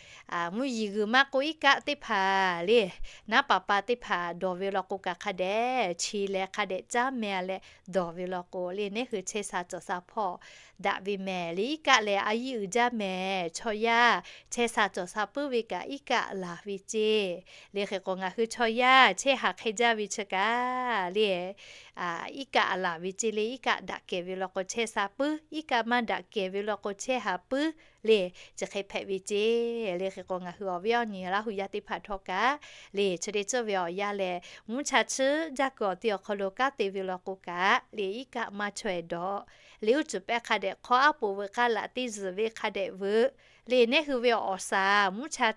mvuhˇ yiˍ g'uiˬ maˇ k'oˆ, iˉ kaˆ teˇ hpaˍ le, naˉ paˍ pa teˇ hpaˍ dawˬ ve law k'o kaꞈ hk'a dehꞈ chi leh hk'a dehꞈ caˉ meh a leh dawˬ ve law k'o le, neˉ hui chehˇ sha cawˬ sha hpawˇ daꞈ ve mehˍ le. Iˉ kaˆ lehˬ a yiˇ uiˍ jaˇ mehˍ. Chaw yaˇ chehˇ sha cawˬ sha puiˉ ve kaꞈ iˉ kaˆ laˬ ve ceˇ le. Hk'e k'o, ngaˬ hui chaw yaˇ chehˇ haˍ hk'e jaˇ ve chi kaꞈ le, iˉ kaˆ laˬ ve ceˇ le. Iˉ kaˆ daꞈ kehˬ ve law k'o chehˇ sha puiˉ, iˉ kaˆ maˇ daꞈ kehˬ ve law k'o chehˇ haˍ puiˉ le, chi hk'e hpehꞈ ve ceˇ le. Hk'e k'o, ngaˬ hui awˬ viˉ awˬ nyi Laˇ hu yaˇ teˇ hpaˍ htawˇ kaꞈ le, chi teˇ ceuˬ ve awˬ yanˇ lehˬ, mvuhˇ cha chiˇ jaˇ kuiˬ awˬ te awˬ hk'aw lo kanˉ te ve law k'o kaꞈ le, iˉ kaˆ maˇ chaweh dawˬ le. Uˉ cuˬ pehˇ hk'a dehꞈ hk'aw, aˉ poꞈ veuꞈ k'aˇ laꞈ teˇ zuhˬ ve hk'a dehꞈ veuꞈ le. Neˉ hui ve awˬ shaˍ mvuhˇ cha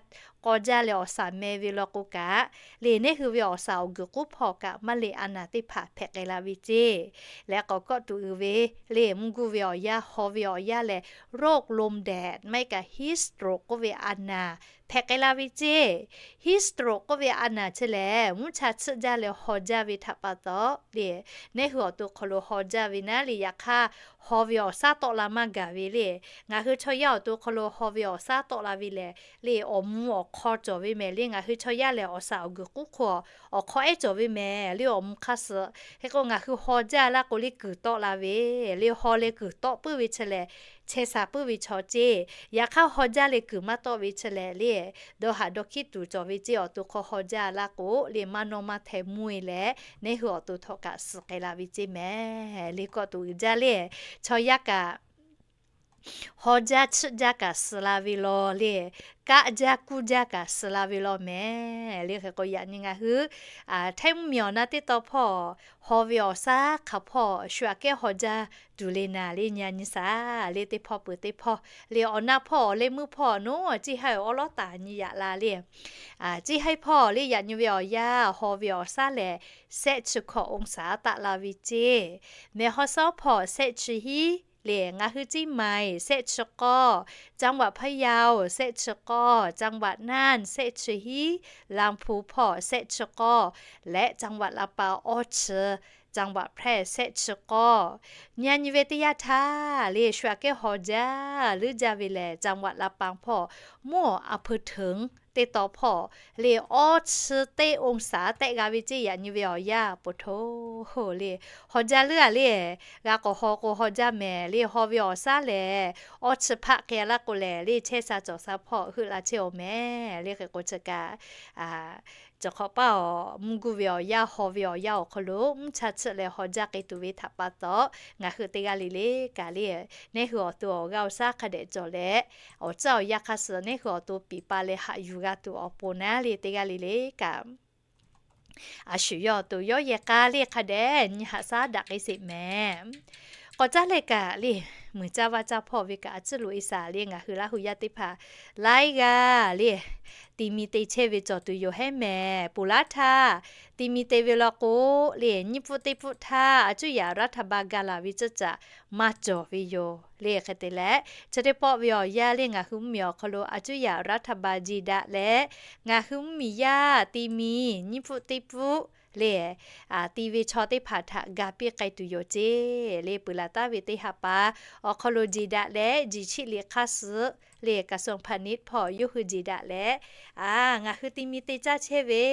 k'aw jaˇ leh awˬ shaˍ meh ve law k'o kaꞈ le, neˉ hui ve awˬ shaˍ awˬ guiˬ k'uˉ hpawˇ kaꞈ maˇ le, a naˍ teˇ hpaˍ hpehꞈ k'ai la ve ceˇ leh k'awꞈ kawˆ tuˬ uiˍ ve le. Mvuhˇ guˇ ve awˬ yanˇ, haw ve awˬ yanˇ lehˬ, โรคลมแดด maˇ heˆ kaꞈ heat stroke k'oˆ ve a naˍ hpehꞈ k'ai la ve ceˇ. Heat stroke k'oˆ ve a naˍ chi lehˬ, mvuhˇ cha chiˇ jaˇ leh haw jaˇ ve htaꞈ pa taw le, neˉ hui awˬ to hk'aw lo haw jaˇ ve naˉ le. Yaꞈ hk'aˇ, haw ve awˬ shaˉ tawˆ la maˇ gaˬ ve le. Ngaˬ hui chaw yaˇ awˬ to hk'aw lo haw ve awˬ shaˉ tawˆ la ve lehˬ le, awˬ mvuh awˬ hk'aw cawˬ ve mehˍ le. Ngaˬ hui chaw yaˇ lehˬ, awˬ shaˍ awˬ guiˬ k'uˉ hk'oˆ awˬ hk'aw ehˉ cawˬ ve mehˍ le, awˬ mvuh hk'aˇ suh. Hk'e k'o, ngaˬ hui haw jaˇ laˇ k'o le kuiˬ tawˆ la ve le. Haw leh kuiˬ tawˆ puiˉ ve chi lehˬ, chehˇ sha puiˉ ve chaw ceˇ. Yaꞈ hk'aˇ, haw jaˇ leh kuiˬ maˇ tawˆ ve chi lehˬ le, dawˇ haˍ dawˇ hkiˉ tuˬ cawˬ ve ceˇ. Awˬ to hk'aw haw jaˇ laˇ k'o le, maˇ nawˇ maˇ hteh mvuhˇ e leh, neˉ hui awˬ to htawˇ kaꞈ suh k'ai la ve ceˇ mehˍ le. Kawˆ tuˬ uiˍ jaˇ le, chaw yaˇ kaꞈ haw jaˇ chiˇ jaˇ kaꞈ suh la ve law le, kaˆ jaˇ kuˇ jaˇ kaꞈ suh la ve law mehˍ le. Hk'e k'o, yaꞈ nyi ngaˬ hui Htaiˇ mvuhˇmiˬ awˬ na teˇ taw hpawˇ haw ve awˬ shaˉ hk'aˬ hpawˇ shu aꞈ kehˉ haw jaˇ tuˬ le naˍ le. Nyi a nyi shaˍ le, teˇ hpawˇ peuˬ teˇ hpawˇ le. Awˬ na hpawˇ awˬ leh meuˇ hpawˇ nawˉ ciˇ haiˇ awˉ lawˉ taˍ nyi yaꞈ la le. Ciˇ haiˇ hpawˇ le, yaꞈ nyi ve awˬ yanˇ haw ve awˬ shaˉ lehˬ, shehˆ chi hkawꞈ องศา taˆ la ve ceˇ. Mehˬ haw shaˉ hpawˇ shehˆ chi hiˉ le. Ngaˬ hui เชียงใหม่ shehˆ chi k'awˇ, จังหวัดพะเยา shehˆ chi k'awˇ, จังหวัดน่าน shehˆ chi hiˉ, ลำพูน hpawˇ shehˆ chi k'awˇ leh จังหวัดลำปาง awˇ chi, จังหวัดแพร่ shehˆ chi k'awˇ. Nyi a nyi ve teˇ yanˇ htaˇ le, shu aꞈ kehˉ haw jaˇ leuˉ jaˇ ve lehˬ, จังหวัดลำปาง hpawˇ mvuhˇ awˬ อำเภอเถิง teˇ taw hpawˇ le, awˇ chi teˇ องศา tehˆ g'a ve ceˇ. Yaꞈ nyi ve awˬ yanˇ po hto le, haw jaˇ leuˉ a le. G'a k'awꞈ haw k'o haw jaˇ mehˍ le. Haw ve awˬ shaˉ lehˬ, awˇ chi hpaˆ k'ai laˇ k'o lehˬ le, chehˇ sha cawˬ sha hpawˇ heuˆ la chehˇ awˬ mehˍ le. Hk'e k'o chi kaꞈ, cawˬ hk'awꞈ paˇ awˬ mvuhˇ guˇ ve awˬ yanˇ, haw ve awˬ yanˇ awˬ hk'aw lo mvuhˇ cha chiˇ leh haw jaˇ k'ai tuˬ ve htaꞈ pa taw, ngaˬ hui teˇ g'aˇ le le kaꞈ le, neˉ hui awˬ to awˬ g'aˇ awˬ shaˉ hk'a dehꞈ cawˬ leh, awˬ caˇ awˬ yaˇ hk'a suh neˉ hui awˬ to piˍ pa leh haꞈ yuˬ g'a tuˬ awˬ pon naˉ le, teˇ g'aˇ le le kaꞈ a shu yawˇ awˬ to yawˇ yehˬ k'a le hk'a dehꞈ nyi haꞈ shaˉ daꞈ k'ai sheˍ mehˍ. K'awꞈ caˇ leh kaꞈ le, muiˬ caˇ vaˇ caˇ hpawˇ ve kaꞈ a ciˉ lo e shaˍ le, ngaˬ hui Laˇ hu yaˇ teˇ hpaˍ laiˉ g'aˇ le, ti mi te chehˇ ve cawˬ tuˬ yoˬ heˉ mehˍ. Ponˬ laˉ htaˇ ti mi te ve law k'o le, nyiˇ pfuhˆ teˇ pfuhˆ htaˇ a cuˇ yaꞈ รัฐบาล gaˬ laˬ ve ceuˬ caꞈ maˇ cawˬ ve yoˬ le. Hk'e te leh, chi teˇ pawˆ ve awˬ yanˇ le, ngaˬ hui mvuhˇmiˬ awˬ hk'aw lo a cuˇ yaꞈ รัฐบาล jeˬ daꞈ leh, ngaˬ hui mvuhˇmiˬ yaˇ ti mi nyiˇ pfuhˆ teˇ pfuhˆ le, ti ve chaw teˇ hpaˍ htaꞈ ga piˇ k'ai tuˬ yoˬ ceˇ le. Peuˬ laˬ taˍ ve teˇ ha pa awˬ hk'aw lo jeˬ daꞈ leh, jeˬ chiˆ liꞈ hk'aˇ suh le, กระทรวงพาณิชย์ hpawˇ yawˇ hui jeˬ daꞈ leh, ngaˬ hui ti mi te caˇ chehˇ ve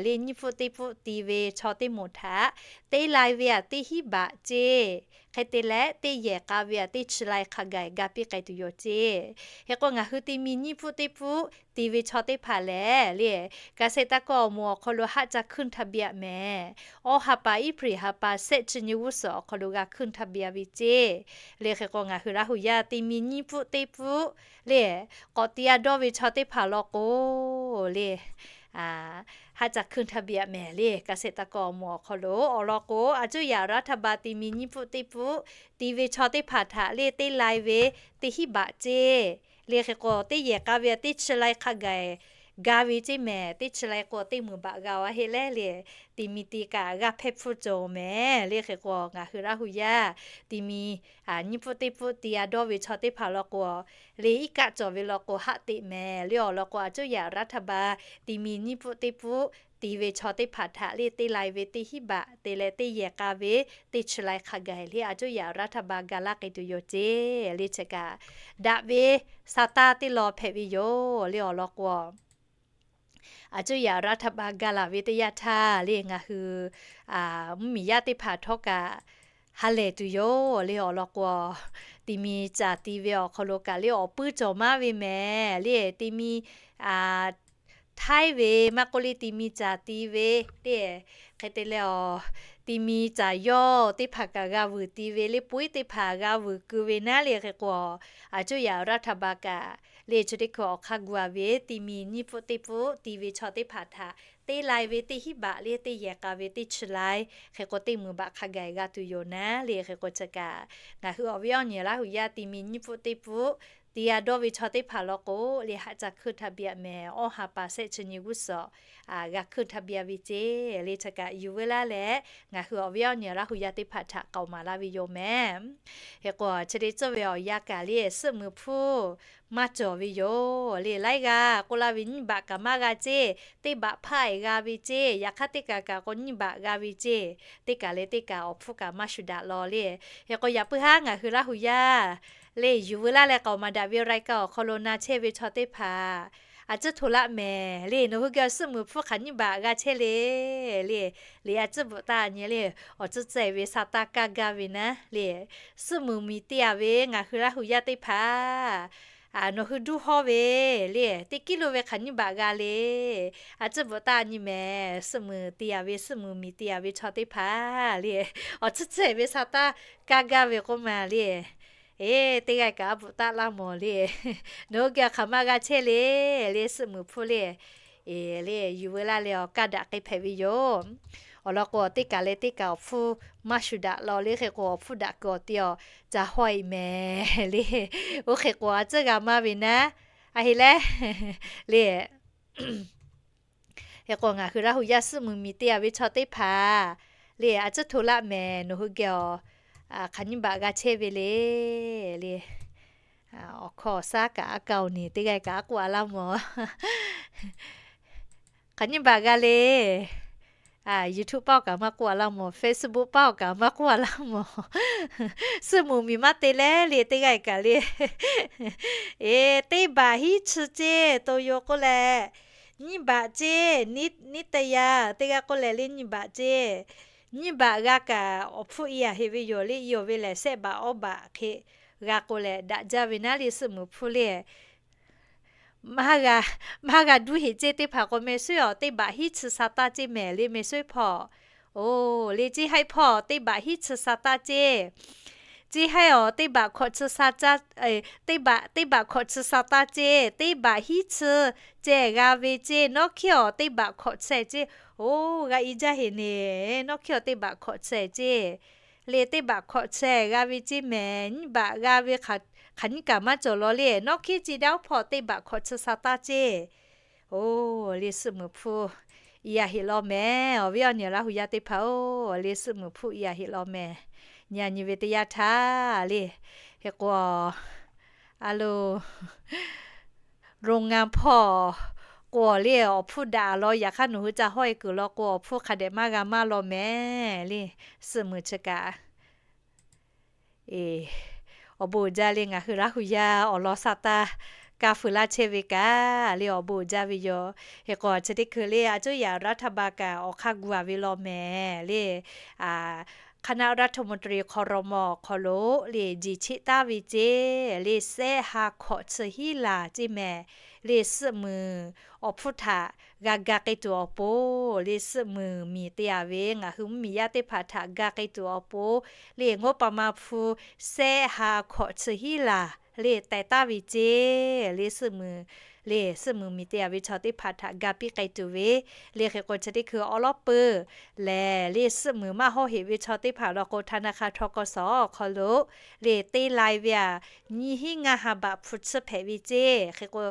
le, nyiˇ pfuhˆ teˇ pfuhˆ ti ve chaw teˇ moˍ htaꞈ teˇ lai ve aꞈ teˇ hinˉ baꞈ ceˇ. Hk'e te leh, teˇ yehˬ k'a ve aꞈ teˇ chi lai hk'a gaˬ ga piˇ k'ai tuˬ yoˬ ceˇ. Hk'e k'o, ngaˬ hui ti mi nyiˇ pfuhˆ teˇ pfuhˆ ti ve chaw teˇ hpaˍ lehˬ le, เกษตรกร awˬ moˍ awˬ hk'aw lo haˆ ca ขึ้นทะเบียน mehˍ. Awˇ ha pa Iˉhpriˍ ha pa shehˆ chi nyi g'uˇ suhˍ awˬ hk'aw lo g'a ขึ้นทะเบียน ve ceˇ le. Hk'e k'o, ngaˬ hui Laˇ hu yaˇ ti mi nyiˇ pfuhˆ teˇ pfuhˆ le, k'awꞈ te a dawˇ ve chaw teˇ hpaˍ law k'o, le, haˆ ca hkuiˇ htaˇ biˇ a mehˍ le, เกษตรกร awˬ moˍ awˬ hk'aw lo awˬ lawn k'o, a cuˇ yaꞈ รัฐบาล ti mi nyiˇ pfuhˆ teˇ pfuhˆ ti ve chaw teˇ hpaˍ htaꞈ le teˇ lai ve teˇ hinˉ baꞈ ceˇ. Le hk'e k'o teˇ yehˬ k'a ve teˇ chi lai hk'a gaˬ ga ve ceˇ mehˍ, teˇ chi lai k'o teˇ meunˍ baꞈ g'a a heˆ leh le, ti mi ti kaꞈ g'a hpehˇ hpfuhˇ cawˬ mehˍ. Le hk'e k'o ngaˬ hui Laˇ hu yaˇ ti mi nyiˇ pfuhˆ teˇ pfuhˆ ti a dawˇ ve chaw teˇ hpaˍ law k'o, le iˉ kaˆ cawˬ ve law k'o haˆ teꞈ mehˍ. Le awˬ lawn k'o a cuˇ yaꞈ รัฐบาล ti mi nyiˇ pfuhˆ teˇ pfuhˆ ti ve chaw teˇ hpaˍ htaꞈ le teˇ lai ve teˇ hinˉ baꞈ te leh teˇ yehˬ k'a ve teˇ chi lai hk'a gaˬ le a cuˇ yaꞈ รัฐบาล ga laˇ k'ai tuˬ yoˬ ceˇ. Le chi kaꞈ daꞈ ve sa taˇ teˇ law hpehꞈ ve yoˬ. Le awˬ lawn k'o a cuˇ yaꞈ รัฐบาล ga laˬ ve teˇ yanˇ htaˇ le ngaˬ hui mvuhˇmiˬ yaˇ teˇ hpaˍ htawˇ kaꞈ ha lehˬ tuˬ yoˬ. Le awˬ lawn k'o ti mi caˍ ti ve awˬ hk'aw lo kaꞈ le awˬ puiˉ cawˬ maˇ ve mehˍ. Le ti mi htaiˉ ve maˇ k'oˆ le ti mi caˍ ti ve le, hk'e te leh a ti mi caˍ yawˇ teˇ hpaˍ kaꞈ g'a vuiˬ ti ve le, puiˉ teˇ hpaˍ g'a vuiˬ keu ve naˉ le hk'e k'o a cuˇ yaꞈ รัฐบาล kaꞈ le chi teˇ hkui awˬ hk'aˇ gu a ve ti mi nyiˇ pfuhˆ teˇ pfuhˆ ti ve chaw teˇ hpaˍ htaꞈ teˇ lai ve teˇ hinˉ baꞈ le teˇ yehˬ k'a ve teˇ chi lai hk'e k'o teˇ meunˍ baꞈ hk'a gaˬ g'a tuˬ yoˬ naˉ le hk'e k'o chi kaꞈ ngaˬ hui awˬ viˉ awˬ nyi Laˇ hu yaˇ ti mi nyiˇ pfuhˆ teˇ pfuhˆ ti a dawˇ ve chaw teˇ hpaˍ law k'o le haˆ ca hkuiˇ htaˇ biˇ a mehˍ. Awˇ ha pa shehˆ chi nyi g'uˇ suhˍ g'a hkuiˇ htaˇ biˇ a ve ceˇ. Le chi kaꞈ yuˬ veu laˇ leh ngaˬ hui awˬ viˉ awˬ nyi Laˇ hu yaˇ teˇ hpaˍ htaꞈ k'aoˍ maˍ laˇ ve yoˬ mehˍ. Hk'e k'o chi teˇ tcuhˇ ve awˬ yanˇ kaꞈ le suhˆ muiˬ hpfuhˇ maˇ cawˬ ve yoˬ. Le laiˉ g'aˇ k'oˆ laˇ ve nyiˇ baꞈ kaꞈ maˇ g'a ceˇ, teˇ baꞈ hpaˇ e g'a ve ceˇ, yaꞈ hk'aˇ teˇ kaꞈ kaꞈ k'o nyiˇ baꞈ g'a ve ceˇ, teˇ kaꞈ leh teˇ kaꞈ awˬ hpfuhˇ kaꞈ maˇ shuˍ daꞈ law le. Hk'e k'o yaꞈ puiˉ haˉ ngaˬ hui Laˇ hu yaˇ le yuˬ veu laˇ leh k'aoˍ maˍ daꞈ ve รายการ awˬ hk'aw lo na chehˇ ve chaw teˇ hpaˍ a cuˇ hto laˆ mehˍ. Le nawˬ hui geh suhˆ muiˬ hpfuhˇ hk'aˬ nyiˇ baꞈ g'a chehˇ le. Le le a cuˇ bvuhꞈ taˇ nyi le awˬ cuˇ tcuhˇ ve sa taˇ kaˇ gaˇ ve naˉ le suhˆ muiˬ miˬ te a ve ngaˬ hui Laˇ hu yaˇ teˇ hpaˍ nawˬ hui duˇ hawˇ ve le teˇ kiˉ lo ve hk'aˬ nyiˇ baꞈ g'a le. A cuˇ bvuhꞈ taˇ nyi mehˍ. Suhˆ muiˬ te a ve suhˆ muiˬ miˬ te a ve chaw teˇ hpaˍ le awˬ cuˇ tcuhˇ ve sa taˇ kaˇ gaˇ ve k'oˆ ma le. Eˬ, teˇ g'aˇ kaꞈ a bvuhꞈ taˆ laˇ mawˬ le. Nawˬ hui geh hk'aˬ maˇ g'a chehˇ le. Le suhˆ muiˬ hpfuhˇ le, eˬ le yuˬ veu laˇ leh awˬ kaˇ daꞈ k'ai hpehꞈ ve yoˬ. Awˬ lawn k'o teˇ kaꞈ leh teˇ kaꞈ awˬ hpfuhˇ maˇ shuˍ daꞈ law le hk'e k'o awˬ hpfuhˇ daꞈ kuiˬ awˬ te awˬ ca hawˇ e mehˍ le. Oˇ hk'e k'o a cuˇ g'a maˇ ve naˉ a heˆ leh le. Hk'e k'o ngaˬ hui Laˇ hu yaˇ suhˆ muiˬ miˬ te a ve chaw teˇ hpaˍ le a cuˇ hto laˆ mehˍ. Nawˬ hui geh awˬ hk'aˬ nyiˇ baꞈ g'a chehˇ ve le. Le awˬ hkawˇ awˬ shaˉ kaꞈ a kaˍ awˬ nyi teˇ g'aˇ kaꞈ a k'oˆ a laˇ mawˬ. Hk'aˬ nyiˇ baꞈ g'a le. YouTube paˇ awˬ kaꞈ maˇ k'oˆ a laˇ mawˬ, Facebook paˇ awˬ kaꞈ maˇ k'oˆ a laˇ mawˬ. Suhˆ muiˬ miˬ maˇ te leh le teˇ g'aˇ kaꞈ le. Eˬ, teˇ baꞈ hiˉ chi ceˇ to yoˬ k'oˆ leh, nyiˇ baꞈ ceˇ, niˉ te yaˇ teˇ g'aˇ k'oˆ leh le nyiˇ baꞈ ceˇ. Nyiˇ baꞈ g'a kaꞈ awˬ hpfuhˇ i a heˆ ve yoˬ le. I awˬ ve lehˬ shehˆ baꞈ awˇ baꞈ hk'e g'a k'o lehˬ daꞈ jaˇ ve naˉ le suhˆ muiˬ hpfuhˇ le. Maˇ g'a duˇ heꞈ ceˇ teˇ hpaˍ k'o meh suhˉ awˬ teˇ baꞈ hiˉ chi sa taˇ ceˇ mehˍ le meh suhˉ hpawˇ. Oˬ, le ceˇ haiˉ hpawˇ teˇ baꞈ hiˉ chi sa taˇ ceˇ. Ceˇ haiˉ awˬ teˇ baꞈ hkawꞈ chi sa taˇ, teˇ baꞈ, teˇ baꞈ hkawꞈ chi sa taˇ ceˇ, teˇ baꞈ hiˉ chi ceh g'a ve ceˇ, nawˉ hkiˉ awˬ teˇ baꞈ hkawꞈ chi ceˇ. Oˬ, g'a i jaˇ heꞈ neˬ, nawˉ hkiˉ awˬ teˇ baꞈ hkawꞈ chi ceˇ. Le teˇ baꞈ hkawꞈ chi g'a ve ceˇ mehˍ, nyiˇ baꞈ g'a ve hk'aˬ nyiˇ kaꞈ maˇ cawˬ law le, nawˉ hkiˉ ceˇ daˇ oˇ hpawˇ teˇ baꞈ hkawꞈ chi sa taˇ ceˇ. Oˬ, le suhˆ muiˬ hpfuhˇ i a heˆ law mehˍ. Awˬ viˉ awˬ nyi Laˇ hu yaˇ teˇ hpaˍ oˬ, le suhˆ muiˬ hpfuhˇ i a heˆ law mehˍ. Nyi a nyi ve teˇ yanˇ htaˇ le, hk'e k'o a lo โรงงาน hpawˇ k'o le awˬ hpfuhˇ daꞈ law. Yaꞈ hk'aˇ nawˬ hui ca hawˇ e kuiˬ law k'o awˬ hpfuhˇ hk'a dehꞈ maˇ g'a maˇ law mehˍ le. Suhˆ muiˬ chi kaꞈ awˬ bon uiˍ jaˇ le ngaˬ hui Laˇ hu yaˇ awˬ lawn sa taˇ kaˇ feu laˇ chehˇ ve kaꞈ le awˬ bon uiˍ jaˇ ve yoˬ. Hk'e k'o chi teˇ hkui le a cuˇ yaꞈ รัฐบาล kaꞈ awˬ hk'aˇ gu a ve law mehˍ le. คณะรัฐมนตรี ครม. awˬ hk'aw lo le jiˬ cheˆ taˍ ve ceˇ le, sehˆ ha hkawꞈ chi hiˉ laˬ ceˇ mehˍ le, suhˆ muiˬ awˬ hpfuhˇ htaꞈ g'a ga k'ai tuˬ awˬ pon le, suhˆ muiˬ miˬ te a ve ngaˬ hui mvuhˇmiˬ yaˇ teˇ hpaˍ htaꞈ ga k'ai tuˬ awˬ pon le, งบประมาณ hpu sehˆ ha hkawꞈ chi hiˉ laˬ le teh taˍ ve ceˇ le, suhˆ muiˬ le suhˆ muiˬ miˬ te a ve chaw teˇ hpaˍ htaꞈ ga piˇ k'ai tuˬ ve le. Hk'e k'o chi teˇ hkui awˉ lawˉ peuˬ lehˬ le, suhˆ muiˬ maˇ hawˇ heꞈ ve chaw teˇ hpaˍ law k'o, ธนาคาร ทกส. awˬ hk'aw lo le te lai ve aꞈ, nyiˇ hiˉ ngaˇ ha baꞈ hpu tsuhˇ hpehꞈ ve ceˇ. Hk'e k'o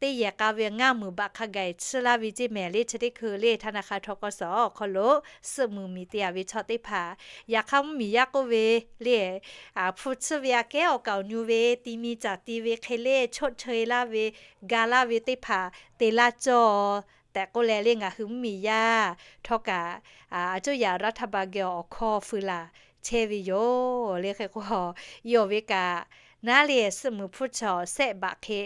teˇ yehˬ k'a ve ngaˇ muiˬ baꞈ hk'a gaˬ tsuhˇ laˇ ve ceˇ mehˍ le. Chi teˇ hkui le ธนาคาร ทกส. awˬ hk'aw lo suhˆ muiˬ miˬ te a ve chaw teˇ hpaˍ, yaꞈ hk'aˇ mvuhˇmiˬ yaˇ k'oˆ ve le, hpu tsuhˇ ve aꞈ kehˉ awˬ kaˍ awˬ nyu ve ti mi caˬ ti ve hk'e le ชดเชย laˇ ve, ga laˇ ve teˇ hpaˍ te laˇ cawˇ tehꞈ k'oˆ leh le, ngaˬ hui mvuhˇmiˬ yaˇ htawˇ kaꞈ aˬ cuˇ yaꞈ รัฐบาล geh awˬ hkawˇ feu laˬ chehˇ ve yoˬ le. Hk'e k'o, yawˇ ve kaꞈ naˉ le suhˆ muiˬ hpu chaw sehˆ baꞈ hk'e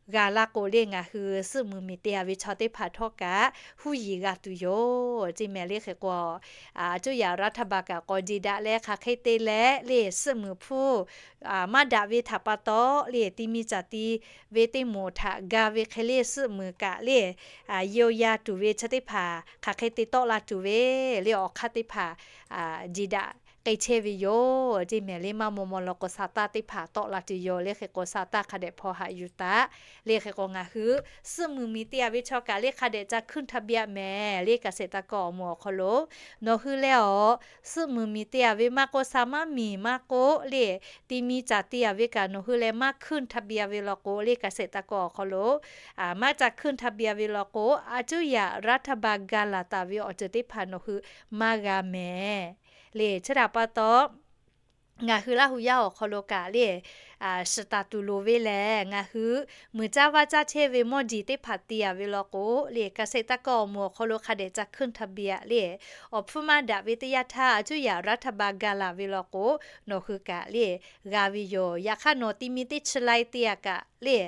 g'a laˇ k'o le, ngaˬ hui suhˆ muiˬ miˬ te a ve chaw teˇ hpaˍ htawˇ kaꞈ huˉ yiˍ g'a tuˬ yoˬ ceˇ mehˍ le. Hk'e k'o, aˬ cuˇ yaꞈ รัฐบาล kaꞈ k'awꞈ jeˬ daꞈ leh hk'aˬ hk'e te leh le, suhˆ muiˬ hpu maˇ daꞈ ve htaꞈ pa taw le, ti mi caˬ ti ve teˇ moˍ htaꞈ ga ve hk'e le, suhˆ muiˬ kaꞈ le เยียวยา tuˬ ve chi teˇ hpaˍ hk'aˬ hk'e te tawˆ la tuˬ ve le, awˬ hk'aˇ teˇ hpaˍ jeˬ daꞈ k'ai chehˇ ve yoˬ ceˇ mehˍ le. Maˇ maw maw law k'o, sa taˇ teˇ hpaˍ tawˆ la tuˬ yoˬ le. Hk'e k'o, sa taˇ hk'a dehꞈ hpaw haꞈ yuˬ taˍ le. Hk'e k'o, ngaˬ hui suhˆ muiˬ miˬ te a ve chaw kaꞈ le hk'a dehꞈ ca ขึ้นทะเบียน mehˍ le. เกษตรกร awˬ moˍ awˬ hk'aw lo nawˬ hui leh awˬ suhˆ muiˬ miˬ te a ve maˇ k'oˆ, sa maˇ miˬ maˇ k'oˆ le, ti mi caˬ te a ve kaꞈ nawˬ hui leh maˇ ขึ้นทะเบียน ve law k'o le, เกษตรกร awˬ hk'aw lo maˇ ca ขึ้นทะเบียน ve law k'o, aˬ cuˇ yaꞈ รัฐบาล ga laˬ taˍ ve awˬ ceuˬ teˇ hpaˍ nawˬ hui maˇ g'a mehˍ le. Chi htaꞈ pa taw, ngaˬ hui Laˇ hu yaˇ awˬ hk'aw lo kaꞈ le, shiˍ taˍ tuˬ loˍ ve lehˬ, ngaˬ hui muiˬ caˇ vaˇ caˇ chehˇ ve mawˇ jiˬ teˇ hpaˍ te a ve law k'o le, เกษตรกร awˬ moˍ awˬ hk'aw lo hk'a dehꞈ ca ขึ้นทะเบียน le, awˬ hpfuhˇ maˇ daꞈ ve teˇ yanˇ htaˇ aˬ cuˇ yaꞈ รัฐบาล ga laˬ ve law k'o, nawˬ hui kaꞈ le g'a ve yoˬ. Yaꞈ hk'aˇ nawˬ ti mi teˇ chi lai te a kaꞈ le,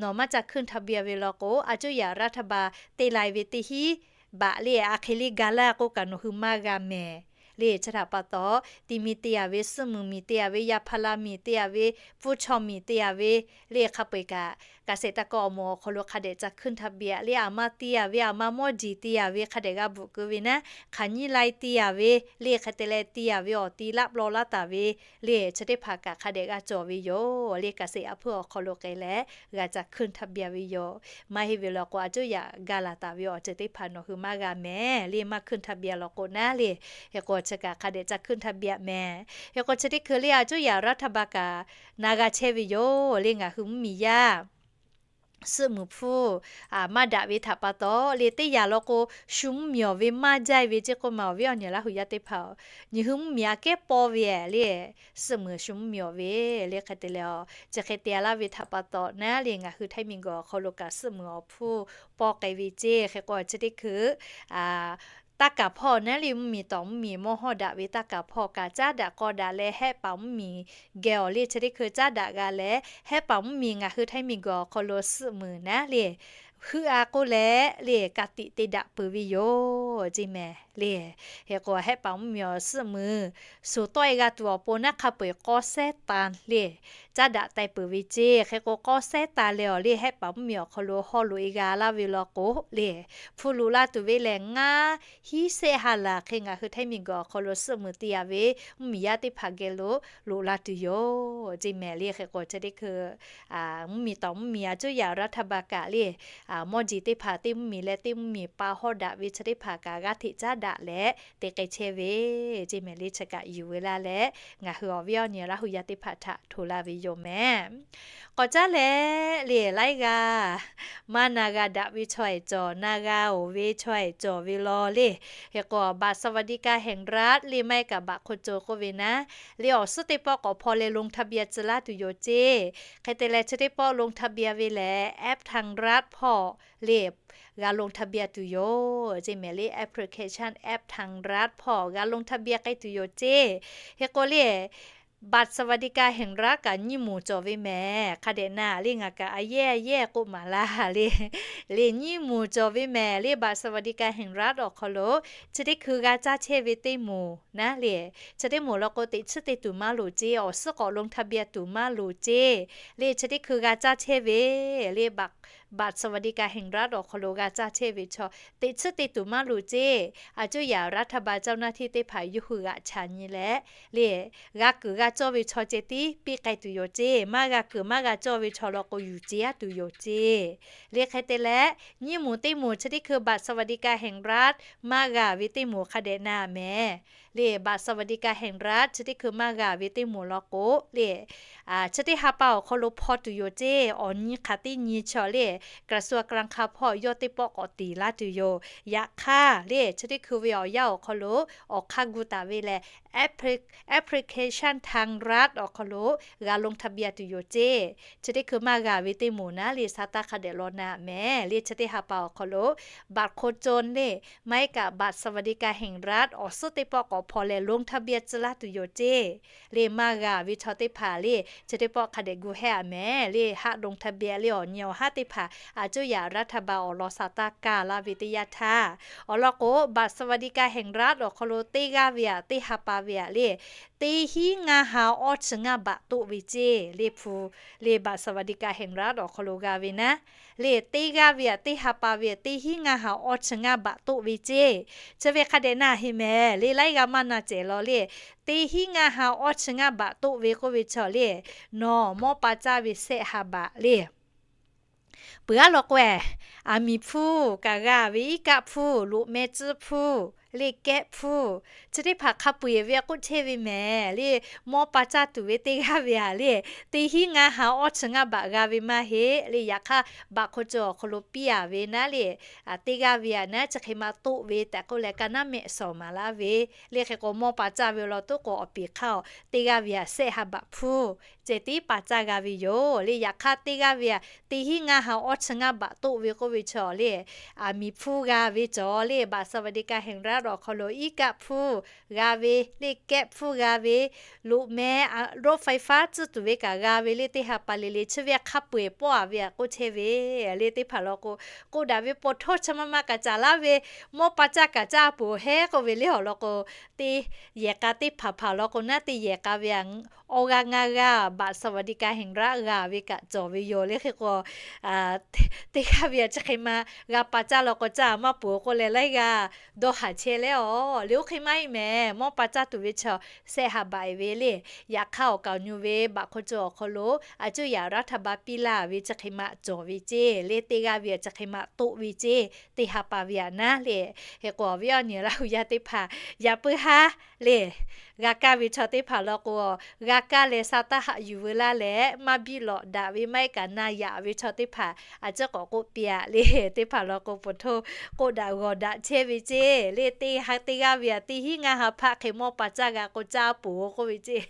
nawˬ maˇ ca ขึ้นทะเบียน ve law k'o, aˬ cuˇ yaꞈ รัฐบาล te lai ve teˇ hinˉ baꞈ le, aˬ hk'e le ga laˇ k'oˆ kaꞈ nawˬ hui maˇ g'a mehˍ le. Chi htaꞈ pa taw, ti mi te a ve, suhˆ muiˬ miˬ te a ve, yaˇ hpaˇ la miˬ te a ve, pfuhˇ chaw miˬ te a ve le, hk'a peu-eˬ kaꞈ เกษตรกร awˬ moˍ awˬ hk'aw lo hk'a dehꞈ ca ขึ้นทะเบียน le, aˬ ma te a ve, aˬ ma mawˇ jiˬ te a ve hk'a dehꞈ g'a bvuhꞈ keu ve naˉ, hk'aˬ nyiˇ lai te a ve le, hk'e te leh te a ve awˬ ti laˆ pawˆ laˇ taˍ ve le, chi teˇ hpaˍ kaꞈ hk'a dehꞈ g'a cawˬ ve yoˬ le. เกษตร aˬ hpfuhˇ awˬ hk'aw lo k'ai leh g'a ca ขึ้นทะเบียน ve yoˬ. Maˇ heˆ ve law k'o, aˬ cuˇ yaꞈ ga laˬ taˍ ve awˬ ceuˬ teˇ hpaˍ nawˬ hui maˇ g'a mehˍ le, maˇ ขึ้นทะเบียน law k'o naˉ le. Hk'e k'o, chi kaꞈ hk'a dehꞈ ca ขึ้นทะเบียน mehˍ. Hk'e k'o, chi teˇ hkui le aˬ cuˇ yaꞈ รัฐบาล kaꞈ na g'a chehˇ ve yoˬ le. Ngaˬ hui mvuhˇmiˬ yaˇ suhˆ muiˬ hpfuhˇ maˇ daꞈ ve htaꞈ pa taw le, teˇ yanˇ law k'o, shu mvuhˇmiˬ awˬ ve maˇ jaiˇ ve ceˇ k'oˆ ma, awˬ viˉ awˬ nyi Laˇ hu yaˇ teˇ hpaˍ-oˬ, nyi hui mvuhˇmiˬ aꞈ kehˉ paw ve le, suhˆ muiˬ shu mvuhˇmiˬ awˬ ve le. Hk'e te leh, chi hk'e te a laˇ ve htaꞈ pa taw naˉ le, ngaˬ hui Htaiˇ miˬguiˬ awˬ hk'aw lo kaꞈ suhˆ muiˬ awˬ hpfuhˇ paw k'ai ve ceˇ. Hk'e k'o, chi teˇ hkui taˇ kaˍ hpawˇ naˉ le, mvuhˇmiˬ tawˍ mvuhˇmiˬ mawˇ hawˇ daꞈ ve taˇ kaˍ hpawˇ kaꞈ caˉ daꞈ k'aw daꞈ leh, hehˆ paˍ mvuhˇmiˬ geh awˬ le chi teˇ hkui caˉ daꞈ g'a leh, hehˆ paˍ mvuhˇmiˬ ngaˬ hui Htaiˇ miˬguiˬ awˬ hk'aw lo suhˆ muiˬ naˉ le, heuˆ a k'oˆ leh le, ka tiꞈ te daꞈ peuˬ ve yoˬ ceˇ mehˍ le. Hk'e k'o, hehˆ paˍ mvuhˇmiˬ awˬ suhˆ muiˬ suˍ tawˆ e g'a tuˬ awˬ pon naˉ hk'a peu-eˬ k'awˇ sehˉ tan le caˉ daꞈ teh peuˬ ve ceˇ. Hk'e k'o, k'awˇ sehˉ tan leh awˬ le, hehˆ paˍ mvuhˇmiˬ awˬ hk'aw lo haw loꞈ e g'a laˇ ve law k'o le, hpu loꞈ la tuˬ ve lehˬ, ngaˇ hiˉ sehˆ ha laˬ hk'e ngaˬ hui Htaiˇ miˬguiˬ awˬ hk'aw lo suhˆ muiˬ te a ve mvuhˇmiˬ yaˇ teˇ hpaˍ geh lo loꞈ la tuˬ yoˬ ceˇ mehˍ le. Hk'e k'o, chi teˇ hkui mvuhˇmiˬ tawˍ mvuhˇmiˬ aˬ cuˇ yaꞈ รัฐบาล kaꞈ le, mawˇ jiˬ teˇ hpaˍ teˇ mvuhˇmiˬ leh teˇ mvuhˇmiˬ pa hawˇ daꞈ ve chi teˇ hpaˍ kaꞈ g'aˇ hteꞈ caˉ daꞈ leh te k'ai chehˇ ve ceˇ mehˍ le. Chi kaꞈ yuˬ ve laˇ leh, ngaˬ hui awˬ viˉ awˬ nyi Laˇ hu yaˇ teˇ hpaˍ htaꞈ hto laˇ ve yoˬ mehˍ. K'awꞈ caˉ leh le, laiˉ g'aˇ maˇ na g'a daꞈ ve chaw ehˍ cawˬ, na g'a oˬ ve chaw ehˍ cawˬ ve law le. Hk'e k'o, บัตรสวัสดิการแห่งรัฐ le maˇ heˆ kaꞈ บัตรคนจน k'oˆ ve naˉ le, awˬ suhˉ teˇ pawˆ k'awꞈ hpaw leh ลงทะเบียน tcuh laˇ tuˬ yoˬ ceˇ. Hk'e te leh, chi teˇ pawˆ ลงทะเบียน ve lehˬ แอปธรรมรัฐ hpawˇ le g'a ลงทะเบียน tuˬ yoˬ ceˇ mehˍ le. Application แอปธรรมรัฐ hpawˇ g'a ลงทะเบียน k'ai tuˬ yoˬ ceˇ. Hk'e k'o le, บัตรสวัสดิการแห่งรัฐ kaꞈ nyiˇ moˍ cawˬ ve mehˍ. Hk'a dehꞈ na le, ngaˬ kaꞈ a yehˇ a yehˇ k'oˆ maˍ laˇ le. Le nyiˇ moˍ cawˬ ve mehˍ le, บัตรสวัสดิการแห่งรัฐ awˬ hk'aw lo chi teˇ hkui g'a caˇ chehˇ ve teˇ moˍ naˉ le. Chi teˇ moˍ law k'o, teꞈ chiˉ te tuˬ maˇ loˍ ceˇ, awˬ suhˉ k'awꞈ ลงทะเบียน tuˬ maˇ loˍ ceˇ. Le chi teˇ hkui g'a caˇ chehˇ ve le, บัตรสวัสดิการแห่งรัฐ awˬ hk'aw lo g'a caˇ chehˇ ve chaw, teꞈ chiˉ te tuˬ maˇ loˍ ceˇ. A cuˇ yaꞈ รัฐบาลเจ้าหน้าที่ teˇ hpaˍ yawˇ hui g'aꞈ chaꞈ nyi leh, le g'a kuiˬ g'a cawˇ ve chaw ceh tiˉ piˇ k'ai tuˬ yoˬ ceˇ. Maˇ g'a kuiˬ maˇ g'a cawˇ ve chaw law k'o, yuˬ ceˇ aˉ tuˬ yoˬ ceˇ. Le hk'e te leh, nyiˇ moˍ teˇ moˍ chi teˇ hkui บัตรสวัสดิการแห่งรัฐ maˇ g'a ve teˇ moˍ hk'a dehꞈ na mehˍ. Le บัตรสวัสดิการแห่งรัฐ chi teˇ hkui maˇ g'a ve teˇ moˍ law k'o, le chi teˇ ha pa awˬ hk'aw lo hpaw tuˬ yoˬ ceˇ. Awˬ nyi hk'aˬ teˇ nyi chaw le, กระทรวงการคลัง hpawˇ yawˇ teˇ pawˆ k'awꞈ tiˍ laˇ tuˬ yoˬ. Yaꞈ hk'aˇ le chi teˇ hkui ve awˬ yanˇ awˬ hk'aw lo awˬ hk'aˇ gu taˍ ve lehˬ, application ทางรัฐ awˬ hk'aw lo g'a ลงทะเบียน tuˬ yoˬ ceˇ. Chi teˇ hkui maˇ g'a ve teˇ moˍ naˉ le, sa taˇ hk'a dehꞈ law na mehˍ. Le chi teˇ ha pa awˬ hk'aw lo บัตรคนจน le, maˇ heˆ kaꞈ บัตรสวัสดิการแห่งรัฐ awˬ suhˉ teˇ pawˆ k'awꞈ hpaw leh ลงทะเบียน tcuh laˇ tuˬ yoˬ ceˇ. Le maˇ g'a ve chaw teˇ hpaˍ le, chi teˇ pawˆ hk'a dehꞈ gu hehˉ a mehˍ. Le haˆ ลงทะเบียน le awˬ nyi awˬ haˉ teˇ hpaˍ a cuˇ yaꞈ รัฐบาล awˬ lawn sa taˇ kaˇ laˇ ve teˇ yanˇ htaˇ, awˬ lawn k'o, บัตรสวัสดิการแห่งรัฐ awˬ hk'aw lo teˇ g'aˇ ve aꞈ teˇ ha pa ve aꞈ le, teˇ hinˉ ngaˇ ha awˇ chi ngaˇ baꞈ toˆ ve ceˇ. Le hpu le บัตรสวัสดิการแห่งรัฐ awˬ hk'aw lo g'a ve naˉ, le teˇ g'aˇ ve aꞈ teˇ ha pa ve aꞈ teˇ hinˉ ngaˇ ha awˇ chi ngaˇ baꞈ toˆ ve ceˇ. Chi ve hk'a dehꞈ na heˆ mehˍ. Le laiˉ g'aˇ maˇ na cehˬ law le, teˇ hinˉ ngaˇ ha awˇ chi ngaˇ baꞈ toˆ ve k'oˆ ve chaw le, nawˬ mawˇ pa caˇ ve shehˆ ha baꞈ le peuˬ aˉ law k'o, aˬ miˍ hpfuhˇ kaꞈ g'a ve, iˉ kaˆ hpfuhˇ, loꞈ meh tcuhˇ hpfuhˇ, le kehˆ hpfuhˇ, chi teˇ hpaˍ hk'a peu-eˬ ve k'oˆ chehˇ ve mehˍ. Le mawˇ pa caˇ tuˬ ve teˇ g'aˇ ve aꞈ le, teˇ hinˉ ngaˇ ha awˇ chi ngaˇ baꞈ g'a ve maˇ heˆ. Le yaꞈ hk'aˇ บัตรคนจน awˬ hk'aw lo piˇ a ve naˉ le, teˇ g'aˇ ve aꞈ naˉ chi hk'e ma toˆ ve tehꞈ k'oˆ leh, ka naˉ mehˆ shawˍ maˍ laˇ ve. Le hk'e k'o, mawˇ pa caˇ ve awˬ lawn toˉ k'o, awˬ piˍ hk'aˇ teˇ g'aˇ ve aꞈ shehˆ ha baꞈ hpfuhˇ ceh tiˉ pa caˇ g'a ve yoˬ. Le yaꞈ hk'aˇ teˇ g'aˇ ve aꞈ teˇ hinˉ ngaˇ ha awˇ chi ngaˇ baꞈ toˆ ve k'oˆ ve chaw le, aˬ miˍ hpfuhˇ g'a ve cawˬ le, บัตรสวัสดิการแห่งรัฐ awˬ hk'aw lo iˉ kaˆ hpfuhˇ g'a ve, le kehˆ hpfuhˇ g'a ve, loꞈ meh, รถไฟฟ้า tcuhˇ tuˬ ve kaꞈ g'a ve le, teˇ ha pa le le chi ve hk'a peu-eˬ pawˆ a ve aꞈ k'oˆ chehˇ ve. Le teˇ hpaˍ law k'o, k'oˆ daꞈ ve paw htawˇ chi ma ma kaꞈ caˍ laˇ ve, mawˇ pa caˇ kaꞈ caˇ peuˬ hehˉ k'oˆ ve le. Awˬ lawn k'o, teˇ yehˬ k'a teˇ hpaˍ hpaˍ law k'o naˉ, teˇ yehˬ k'a ve aꞈ awˇ g'aˇ ngaˇ g'aˇ บัตรสวัสดิการแห่งรัฐ g'a ve kaꞈ cawˬ ve yoˬ. Le hk'e k'o, teˇ g'aˇ ve aꞈ chi hk'e ma g'a pa caˇ law k'o, caˇ maˇ peuˬ k'oˆ leh laiˉ g'aˇ dawˇ haˍ chehˇ leh, awˬ le oˇ hk'e maˇ heˆ mehˍ. Mawˇ pa caˇ tuˬ ve chaw shehˆ ha baꞈ e ve le. Yaꞈ hk'aˇ awˬ kaˍ awˬ nyu ve บัตรคนจน awˬ hk'aw lo a cuˇ yaꞈ รัฐบาล piˇ laˇ ve chi hk'e ma cawˬ ve ceˇ. Le teˇ g'aˇ ve aꞈ chi hk'e ma toˆ ve ceˇ, teˇ ha pa ve aꞈ naˉ le. Hk'e k'o, awˬ viˉ awˬ nyi Laˇ hu yaˇ teˇ hpaˍ, yaꞈ puiˉ haˉ le g'a kaˇ ve chaw teˇ hpaˍ law k'o, g'a kaˇ leh sa taˇ haꞈ yuˬ veu laˇ leh, maˇ biˇ lawꞈ daꞈ ve maˇ heˆ kaꞈ na yaꞈ ve chaw teˇ hpaˍ a ciˉ k'awꞈ k'oˆ piˇ aꞈ le. Teˇ hpaˍ law k'o, peuˬ htoˇ k'oˆ daꞈ g'awˬ daꞈ chehˇ ve ceˇ. Le teˇ ha teˇ g'aˇ ve aꞈ teˇ hinˉ ngaˇ ha hpaˆ hk'e mawˇ pa caˇ g'a k'o, caˇ peuˬ k'oˆ ve ceˇ.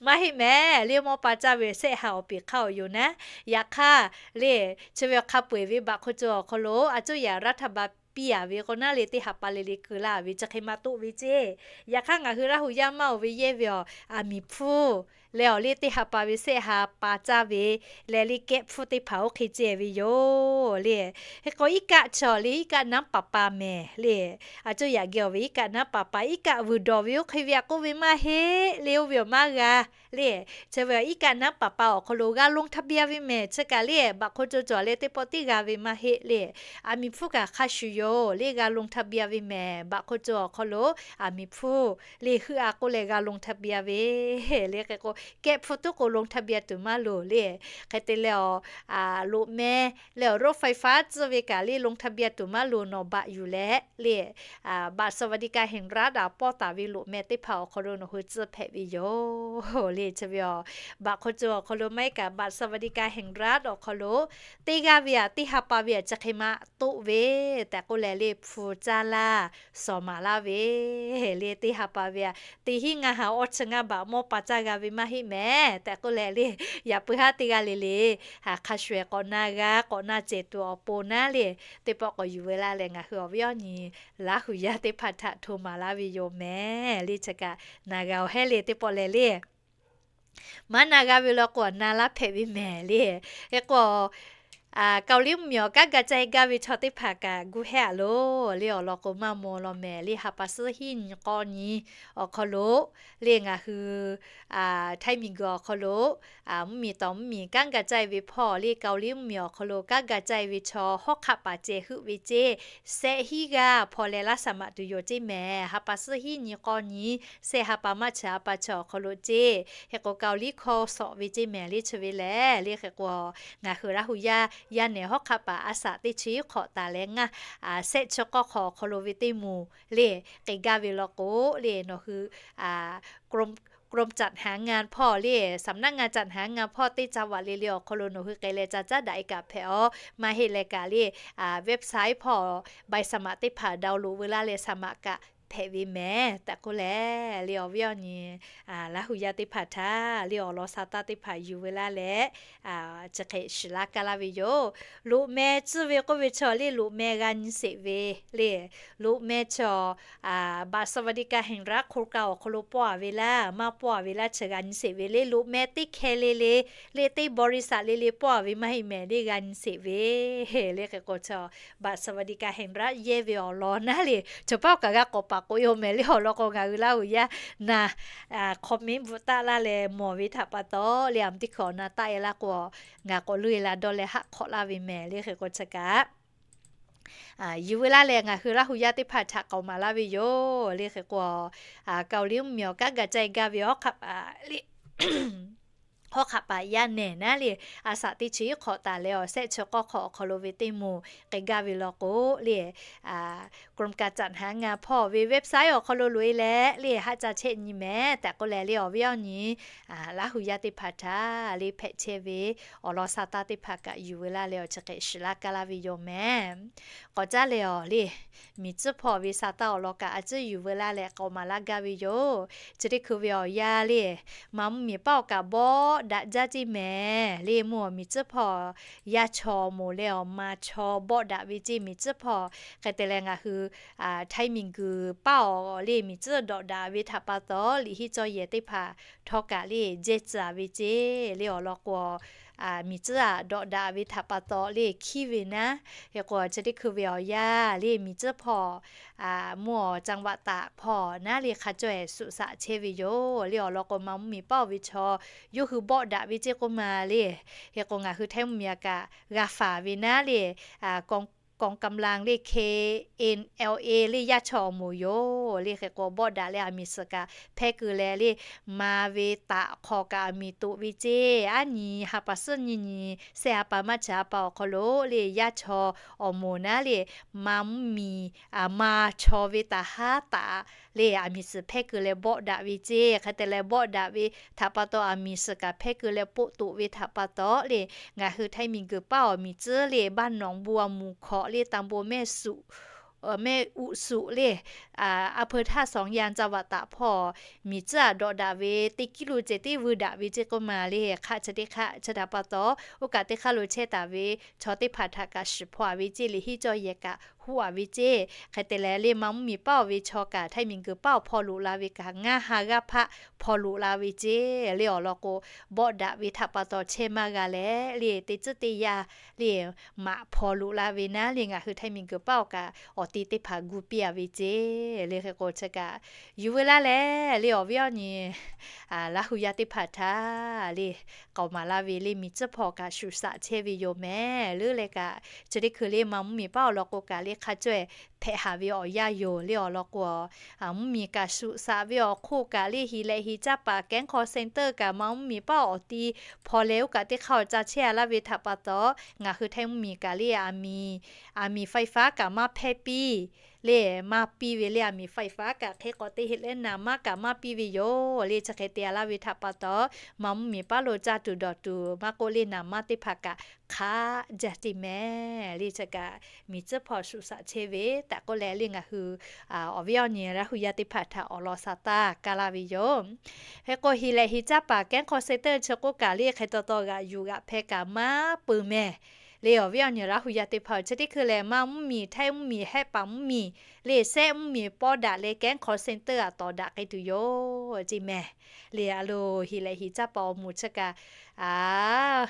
Maˇ heˆ mehˍ. Le mawˇ pa caˇ ve shehˆ ha awˬ piˍ hk'aˇ awˬ yoˬ naˉ. Yaꞈ hk'aˇ le, chi ve awˬ hk'a peu-eˬ ve บัตรคนจน awˬ hk'aw lo a cuˇ yaꞈ รัฐบาล piˇ a ve k'o naˉ le, teˇ ha pa le le keu laˇ ve chi hk'e ma toˆ ve ceˇ. Yaꞈ hk'aˇ ngaˬ hui Laˇ hu yaˇ maˇ oˬ ve yehˇ ve awˬ, aˬ miˍ hpfuhˇ leh awˬ le teˇ ha pa ve shehˆ ha pa caˇ ve leh, le kehˆ hpfuhˇ teˇ hpaˍ oˇ hk'e ceh ve yoˬ le. Hk'e k'o, iˉ kaˆ chaw le, iˉ kaˆ naˉ paˍ pa mehˍ le. A cuˇ yaꞈ geh awˬ ve iˉ kaˆ naˉ paˍ pa, iˉ kaˆ vuiˬ dawˬ ve oˇ hk'e ve aꞈ k'oˆ ve maˇ heˆ le, oˇ ve awˬ maˇ g'a le. Chi ve iˉ kaˆ naˉ paˍ pa awˬ hk'aw lo g'a ลงทะเบียน ve mehˍ. Chi kaꞈ le บัตรคนจน cawˬ leh teˇ pawˆ tiˉ g'a ve maˇ heˆ le. Aˬ miˍ hpfuhˇ kaꞈ hk'a shuˍ yoˬ le, g'a ลงทะเบียน ve mehˍ. บัตรคนจน awˬ hk'aw lo aˬ miˍ hpfuhˇ le heuˆ a k'oˆ leh g'a ลงทะเบียน ve le. Hk'e k'o, kehˆ hpfuhˇ tuˉ k'o ลงทะเบียน tuˬ maˇ loˍ le. Hk'e te leh awˬ, loꞈ meh leh awˬ รถไฟฟ้า tcuhˇ ve kaꞈ le ลงทะเบียน tuˬ maˇ loˍ, nawˬ baꞈ yuˬ leh le บัตรสวัสดิการแห่งรัฐ aꞈ pawˇ taˍ ve loꞈ meh teˇ hpaˍ awˬ hk'aw lo nawˬ hui tcuhˇ hpehꞈ ve yoˬ le. Chi ve awˬ, บัตรคนจน awˬ hk'aw lo maˇ heˆ kaꞈ บัตรสวัสดิการแห่งรัฐ awˬ hk'aw lo teˇ g'aˇ ve aꞈ teˇ ha pa ve aꞈ chi hk'e ma toˆ ve tehꞈ k'oˆ leh le, hpu caˇ laˇ shawˍ maˍ laˇ ve le. Teˇ ha pa ve aꞈ teˇ hinˉ ngaˇ ha awˇ chi ngaˇ baꞈ mawˇ pa caˇ g'a ve maˇ heˆ mehˍ tehꞈ k'oˆ leh le, yaꞈ puiˉ haˉ teˇ g'aˇ le le hk'a shuˍ ehˍ k'awꞈ na g'a, k'awꞈ na cehˬ tuˬ awˬ pon naˉ le, teˇ pawˆ k'awꞈ yuˬ veu laˇ leh ngaˬ hui awˬ viˉ awˬ nyi Laˇ hu yaˇ teˇ hpaˍ htaꞈ hto maˍ laˇ ve yoˬ mehˍ le. Chi kaꞈ na g'a awˬ hehˉ le, teˇ pawˆ leh le Maˇ na g'a ve law k'o, na laˇ hpehꞈ ve mehˍ le. Hk'e k'o, Kaoˍliˇ mvuhˇmiˬ awˬ kanˉ ga cai gaˇ ve chaw teˇ hpaˍ kaꞈ gu hehˉ a loˬ le. Awˬ lawn k'o, maˇ maw law mehˍ le. Ha pa suhˉ hiˉ nyi k'awˇ nyi awˬ hk'aw lo le, ngaˬ hui htaiˇ miˬguiˬ awˬ hk'aw lo mvuhˇmiˬ tawˍ mvuhˇmiˬ kanˉ ga cai ve hpawˇ le, Kaoˍliˇ mvuhˇmiˬ awˬ hk'aw lo kanˉ ga cai ve chaw hawˉ hk'aˆ paˍ ceh heuˆ ve ceˇ, shehˆ hiˉ g'aˇ hpaw leh laˇ shaˍ maꞈ tuˬ yoˬ ceˇ mehˍ. Ha pa suhˉ hiˉ nyi k'awˇ nyi, shehˆ ha pa maˇ chi ha pa chi awˬ hk'aw lo ceˇ. Hk'e k'o, Kaoˍliˇ hkawˇ shawˍ ve ceˇ mehˍ le. Chi ve lehˬ le, hk'e k'o, ngaˬ hui Laˇ hu yaˇ yaˇ nehˬ hawˉ hk'aˆ paˍ a shaꞈ teˇ chi iˉ hk'awꞈ taˍ leh ngaˇ shehˆ chi k'awˇ hk'awꞈ awˬ hk'aw lo ve teˇ moˍ le, k'ai gaˇ ve law k'o le, nawˬ hui กรมจัดหางาน hpawˇ le, สำนักงานจัดหางาน hpawˇ teˇ caˇ vaꞈ le le awˬ hk'aw lo nawˬ hui k'ai leh ca caˉ daꞈ e kaꞈ hpehꞈ aˬ. Maˇ heˆ leh kaꞈ le, website hpawˇ ใบสมัคร teˇ hpaˍ download veu laˇ leh สมัคร kaꞈ hpehꞈ ve mehˍ tehꞈ k'oˆ leh le, awˬ viˉ awˬ nyi Laˇ hu yaˇ teˇ hpaˍ htaꞈ le awˬ lawn sa taˇ teˇ hpaˍ yuˬ veu laˇ leh, chi hk'e shiˍ laˇ kaˇ laˇ ve yoˬ. Loꞈ meh tcuhˇ ve k'oˆ ve chaw le, loꞈ meh g'a nyi sheˍ ve le. Loꞈ meh chaw บัตรสวัสดิการแห่งรัฐ โครงการ awˬ hk'aw lo pawˆ a ve laˇ, maˇ pawˆ a ve laˇ chi g'a nyi sheˍ ve le. Loꞈ meh teˇ hkeh le le, le teˇ บริษัท le le pawˆ a ve maˇ heˆ mehˍ le, g'a nyi sheˍ ve le. Hk'e k'o, chaw บัตรสวัสดิการแห่งรัฐ yehˇ ve awˬ lawn naˉ le, chaw paˉ kaꞈ g'a k'awꞈ paˍ k'oꞈ e-oˬ mehˍ le. Awˬ lawn k'o, ngaˬ hui Laˇ hu yaˇ naˬ comment bvuhꞈ taˆ laˇ leh mawˬ ve htaꞈ pa taw le, a mvuhˇ teˇ hkui awˬ na taˆ e laˇ k'o, ngaˬ k'awꞈ leuˆ e la dawˇ leh haˆ hk'awꞈ laˇ ve mehˍ le. Hk'e k'o, chi kaꞈ yuˬ veu laˇ leh ngaˬ hui Laˇ hu yaˇ teˇ hpaˍ htaꞈ k'aoˍ maˍ laˇ ve yoˬ le. Hk'e k'o, Kaoˍliˇ mvuhˇmiˬ awˬ kanˉ ga cai gaˇ ve hawˉ hk'aˆ paˍ le, hawˉ hk'aˆ paˍ yaˇ nehˬ naˉ le, a shaꞈ teˇ chi iˉ hk'awꞈ taˍ leh awˬ shehˆ chi k'awˇ hk'awꞈ awˬ hk'aw lo ve teˇ moˍ k'ai gaˇ ve law k'o le, กรมการจัดหางาน hpawˇ ve website awˬ hk'aw lo loꞈ e leh le, haˆ ca chehˇ nyi mehˍ tehꞈ k'oˆ leh le, awˬ viˉ awˬ nyi Laˇ hu yaˇ teˇ hpaˍ htaꞈ le hpehꞈ chehˇ ve awˬ lawn sa taˇ teˇ hpaˍ kaꞈ yuˬ veu laˇ leh, awˬ chi hk'e shiˍ laˇ kaˇ laˇ ve yoˬ mehˍ. K'awꞈ caˉ leh awˬ le, miˬ tcuhˉ hpawˇ ve sa taˇ awˬ lawn kaꞈ a ciˉ yuˬ veu laˇ leh k'aoˍ maˍ laˇ gaˇ ve yoˬ. Chi teˇ hkui ve awˬ yanˇ le, maˇ mvuhˇmiˬ paˉ awˬ kaꞈ bawˆ daꞈ jaˇ ceˇ mehˍ le. Mvuhˇ awˬ miˬ tcuhˉ hpawˇ yaˇ chaw awˬ moˍ leh awˬ ma chaw bawˆ daꞈ ve ceˇ miˬ tcuhˉ hpawˇ. Hk'e te leh ngaˬ hui htaiˇ miˬguiˬ paˉ awˬ le miˬ tcuhˉ dawꞈ daꞈ ve htaꞈ pa taw, liꞈ henˇ cawˇ yehˬ teˇ hpaˍ htawˇ kaꞈ le jehˇ tcuh a ve ceˇ le. Awˬ lawn k'o, miˬ tcuhˉ aꞈ dawꞈ daꞈ ve htaꞈ pa taw le hkiˉ ve naˉ. Hk'e k'o, chi teˇ hkui ve awˬ yanˇ le miˬ tcuhˉ hpawˇ mvuhˇ awˬ จังหวัดตาก hpawˇ naˉ le hk'a cawˇ ehˍ shuꞈ shaꞈ chehˇ ve yoˬ le. Awˬ lawn k'o, maˇ mvuhˇmiˬ paˉ awˬ ve chaw yawˇ hui bawˆ daꞈ ve ceˇ k'oˆ ma le. Hk'e k'o, ngaˬ hui htaiˇ mvuhˇmiˬ aꞈ kaꞈ g'a faˍ ve naˉ le, กองกำลัง le K N L A le yaˇ chaw awˬ moˍ yoˬ le. Hk'e k'o, bawˆ daꞈ leh aˬ miˍ suhˍ kaꞈ hpehˇ keu leh le, ma ve taꞈ hk'aw kaꞈ aˬ miˍ toꞈ ve ceˇ. Aˉ nyi ha pa suhˉ nyi nyi, shehˆ ha pa maˇ chi ha pa awˬ hk'aw lo le, yaˇ chaw awˬ moˍ naˉ le, maˇ mvuhˇmiˬ, maˇ chaw ve taˍ haˉ taꞈ le, aˬ miˍ suhˍ hpehˇ keu leh bawˆ daꞈ ve ceˇ. Hk'e te leh bawˆ daꞈ ve htaꞈ pa taw, aˬ miˍ suhˍ kaꞈ hpehˇ keu leh poˆ toꞈ ve htaꞈ pa taw le, ngaˬ hui htaiˇ miˬguiˬ paˉ awˬ miˬ tcuhˉ le, บ้านหนองบัว หมู่ hkawꞈ le, ตำบลแม่สุ แม่อุสุ le, อำเภอท่าสองยาง จังหวัดตาก hpawˇ miˬ tcuhˉ aꞈ dawꞈ daꞈ ve teˇ kiˇ lo ceh tiˉ vuiˇ daꞈ ve ceˇ k'oˆ ma le. Hk'aˆ chi teˇ hk'aˆ chi htaꞈ pa taw, oˇ kaꞈ teˇ hk'aˇ lo chehˇ taˍ ve chaw teˇ hpaˍ htaꞈ kaꞈ shiˍ hpaw a ve ceˇ, liꞈ henˇ cawˇ yehˬ kaꞈ huˉ a ve ceˇ. Hk'e te leh le, maˇ mvuhˇmiˬ paˉ awˬ ve chaw kaꞈ htaiˇ miˬguiˬ paˉ awˬ hpaw loꞈ la ve kaꞈ ngaˇ ha g'aˇ hpaˆ hpaw loꞈ la ve ceˇ le. Awˬ lawn k'o, bawˆ daꞈ ve htaꞈ pa taw chehˇ maˇ g'a leh le, teˇ tcuhˉ teˇ yanˇ le, maꞈ hpaw loꞈ la ve naˉ le, ngaˬ hui htaiˇ miˬguiˬ paˉ awˬ kaꞈ awˬ te teˇ hpaˍ gu piˇ a ve ceˇ le. Hk'e k'o, chi kaꞈ yuˬ veu laˇ leh le, awˬ viˉ awˬ nyi Laˇ hu yaˇ teˇ hpaˍ htaꞈ le k'aoˍ maˍ laˇ ve le, miˬ tcuhˉ hpawˇ kaꞈ shuˍ shaꞈ chehˇ ve yoˬ mehˍ. Leuˉ leh kaꞈ, chi teˇ hkui le maˇ mvuhˇmiˬ paˉ awˬ lawn k'o kaꞈ le hk'a cawˇ hpehꞈ haˍ ve awˬ yanˇ yoˬ le. Awˬ lawn k'o, mvuhˇmiˬ kaꞈ shuˍ shaꞈ ve awˬ hk'oˆ kaꞈ le, hiˍ lehꞈ hiˍ caˇ paˍ แก๊ง call center kaꞈ maˇ mvuhˇmiˬ paˉ awˬ ti hpaw leh oˇ kaꞈ teˇ hk'aˇ awˬ ca chehˇ a laˇ ve htaꞈ pa taw, ngaˬ hui htaiˇ mvuhˇmiˬ kaꞈ le, aˬ miˍ, aˬ miˍ ไฟฟ้า kaꞈ maˇ hpehˇ piˇ le, maˇ piˇ ve le, aˬ miˍ ไฟฟ้า kaꞈ hk'e k'awꞈ te heˆ leh naˍ manˇ kaꞈ maˇ piˇ ve yoˬ le. Chi hk'e te a laˇ ve htaꞈ pa taw, maˇ mvuhˇmiˬ paˉ lo caˇ tuˬ dawˬ tuˬ maˇ k'oˆ le, naˍ manˇ teˇ hpaˍ kaꞈ hk'aˆ jaˇ te mehˍ le. Chi kaꞈ miˬ tcuhˉ hpawˇ shuˍ shaꞈ chehˇ ve tehꞈ k'oˆ leh le, ngaˬ hui awˬ viˉ awˬ nyi Laˇ hu yaˇ teˇ hpaˍ htaꞈ awˬ lawn sa taˇ kaˇ laˇ ve yoˬ. Hk'e k'o, hiˍ lehꞈ hiˍ caˇ paˍ แก๊ง call center chi k'oˆ kaꞈ le, hk'e taw taw g'aꞈ yuˬ g'aꞈ hpeh kaꞈ maˇ peuˬ mehˍ Le awˬ viˉ awˬ nyi Laˇ hu yaˇ teˇ hpaˍ-oˬ, chi teˇ hkui lehˬ, Manˇ mvuhˇmiˬ, Htaiˇ mvuhˇmiˬ, Hehˆ paˍ mvuhˇmiˬ, le Sehˆ mvuhˇmiˬ pawˇ daꞈ leh Kanˉ call center aꞈ tawˍ daꞈ k'ai tuˬ yoˬ ceˇ mehˍ. Le a lo, heˍ lehꞈ heˍ caˇ paˍ awˬ moˍ chi kaꞈ, a,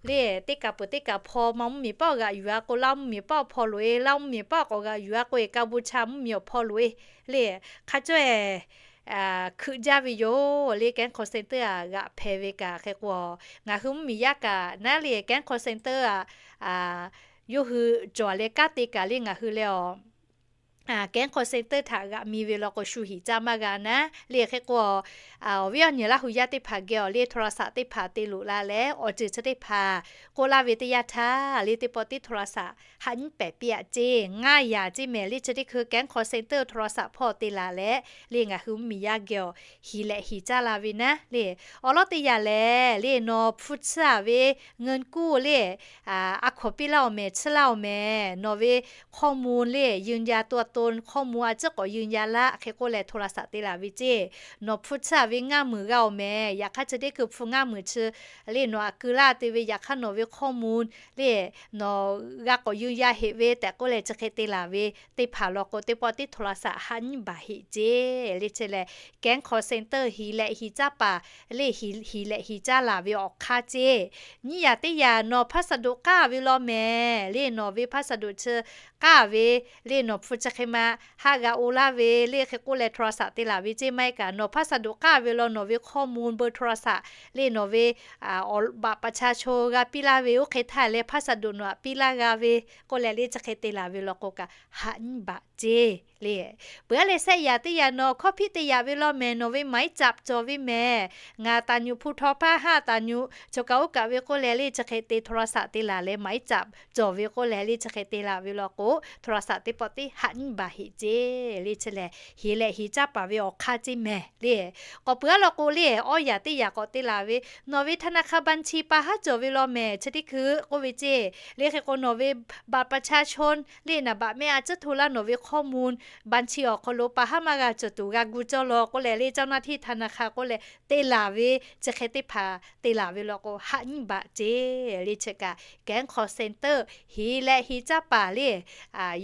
le teˇ kaˬ peuˬ teˇ kaˬ hpaw Manˇ mvuhˇmiˬ paˆ g'aꞈ yuˬ a k'o, Laˇ mvuhˇmiˬ paˆ awˬ hpaw loꞈ-e, Laˇ mvuhˇmiˬ paˆ k'awꞈ g'aꞈ yuˬ a k'o, Kaˍ bu cha mvuhˇmiˬ awˬ hpaw loꞈ-e, le hk'a cawˇ-e hkui jaˇ ve yoˬ. Le Kanˉ call center aꞈ g'aꞈ hpehꞈ ve kaꞈ hk'e k'o, ngaˬ hui mvuhˇmiˬ yaˇ kaꞈ naˉ le Kanˉ call center aꞈ yawˇ hui cawˬ leh kanˉ te kaꞈ le ngaˬ hui leh awˬ Kanˉ call center htaꞈ g'aꞈ mi ve law k'o, shu heˍ caˇ maˇ g'a naˉ le hk'e k'o, awˬ viˉ awˬ nyi Laˇ hu yaˇ teˇ hpaˍ geh awˬ le โทรศัพท์ teˇ hpaˍ te loꞈ la leh, awˬ ceuˬ chi teˇ hpaˍ k'oˆ laˇ ve teˇ yanˇ htaˇ, le teˇ pawˆ tiˉ โทรศัพท์ haꞈ nyiˉ pehˍ piˇ aꞈ ceˇ. Ngaˇ yaꞈ ceˇ mehˍ. Le chi teˇ hkui Kanˉ call center โทรศัพท์ hpawˇ te laˬ leh, le ngaˬ hui mvuhˇmiˬ yaˇ geh awˬ heˍ lehꞈ heˍ caˇ la ve naˉ le, awˬ lawˉ teˇ yanˇ lehˬ, le nawˬ hpu tsuhˇ-a ve เงินกู้ le a hkawnˍ piˇ laˇ-oˬ mehˍ, tsuhˇ laˇ-oˬ mehˍ. Nawˬ ve ข้อมูล le ยืนยันตัวตน, ข้อมูล a ciˉ k'awꞈ ยืนยัน laˇ hk'e k'oˆ leh โทรศัพท์ te laˬ ve ceˇ. Nawˬ hpu tsuhˇ-a ve ngaˇ meunˍ g'a-oˬ mehˍ. Yaꞈ hk'aˇ chi teˇ hkui hpu ngaˇ meunˍ chi le nawˬ aꞈ keu laˇ te ve, yaꞈ hk'aˇ nawˬ ve ข้อมูล le nawˬ g'a k'awꞈ ยืนยัน heꞈ ve tehꞈ k'oˆ leh chi hk'e te laˬ ve teˇ hpaˍ law k'o, teˇ pawˆ tiˉ โทรศัพท์ haꞈ nyiˇ baˬ heꞈ ceˇ. Le chi lehˬ, Kanˉ call center heˍ lehꞈ heˍ caˇ paˍ le heˍ lehꞈ heˍ caˇ laˬ ve awˬ hk'aˇ ceˇ. Nyiˇ yaꞈ teˇ yaꞈ nawˬ พัสดุ k'aˇ ve law mehˍ. Le nawˬ ve พัสดุ chi k'aˇ ve le nawˬ hpu chi hk'e ma haˆ g'a oˇ laˇ ve le hk'e k'oˆ leh โทรศัพท์ te laˬ ve ceˇ. Maˇ heˆ kaꞈ nawˬ พัสดุ k'aˇ ve law, nawˬ ve ข้อมูล เบอร์โทรศัพท์ le nawˬ ve บัตรประชาชน g'a piˇ laˇ ve oˇ hk'e htaˇ leh พัสดุ nawˬ aꞈ piˇ laˇ g'a ve k'oˆ leh le chi hk'e te laˬ ve law k'o kaꞈ haꞈ nyiˇ baˬ ceˇ. Le peuˬ-a leh, shehˆ yaꞈ teˇ yaꞈ nawˬ คอมพิวเตอร์ yaꞈ ve law mehˍ, nawˬ ve หมายจับ cawˬ ve mehˍ. Ngaˬ ต่างจังหวัด ภูทรภาคห้า ต่างจังหวัด choˬ kaꞈ oˇ kaꞈ ve k'oˆ leh le chi hk'e te โทรศัพท์ te laˬ leh หมายจับ cawˬ ve k'oˆ leh le chi hk'e te laˬ ve law k'o, โทรศัพท์ teˇ pawˆ tiˉ haꞈ nyiˇ baˬ heꞈ ceˇ. Le chi lehˬ, heˍ lehꞈ heˍ caˇ paˍ ve awˬ hk'aˇ ceˇ mehˍ le. K'awꞈ peuˬ-a law k'o le, awˇ yaꞈ teˇ yaꞈ k'awꞈ te laˬ ve, nawˬ ve ธนาคารบัญชี pa haˉ cawˬ ve law mehˍ chi teˇ hkui k'oˆ ve ceˇ. Le hk'e k'o nawˬ ve บัตรประชาชน le naˍ baꞈ mehˆ a ciˉ hto laˇ, nawˬ ve ข้อมูล บัญชี awˬ hk'aw lo pa haˉ maˇ g'a cawˬ tuˬ g'a gu cawˇ law k'oˆ leh le เจ้าหน้าที่ธนาคาร k'oˆ leh te laˬ ve chi hk'e teˇ hpaˍ te laˬ ve law k'o haꞈ nyiˇ baˬ ceˇ. Le chi kaꞈ Kanˉ call center heˍ lehꞈ heˍ caˇ paˍ le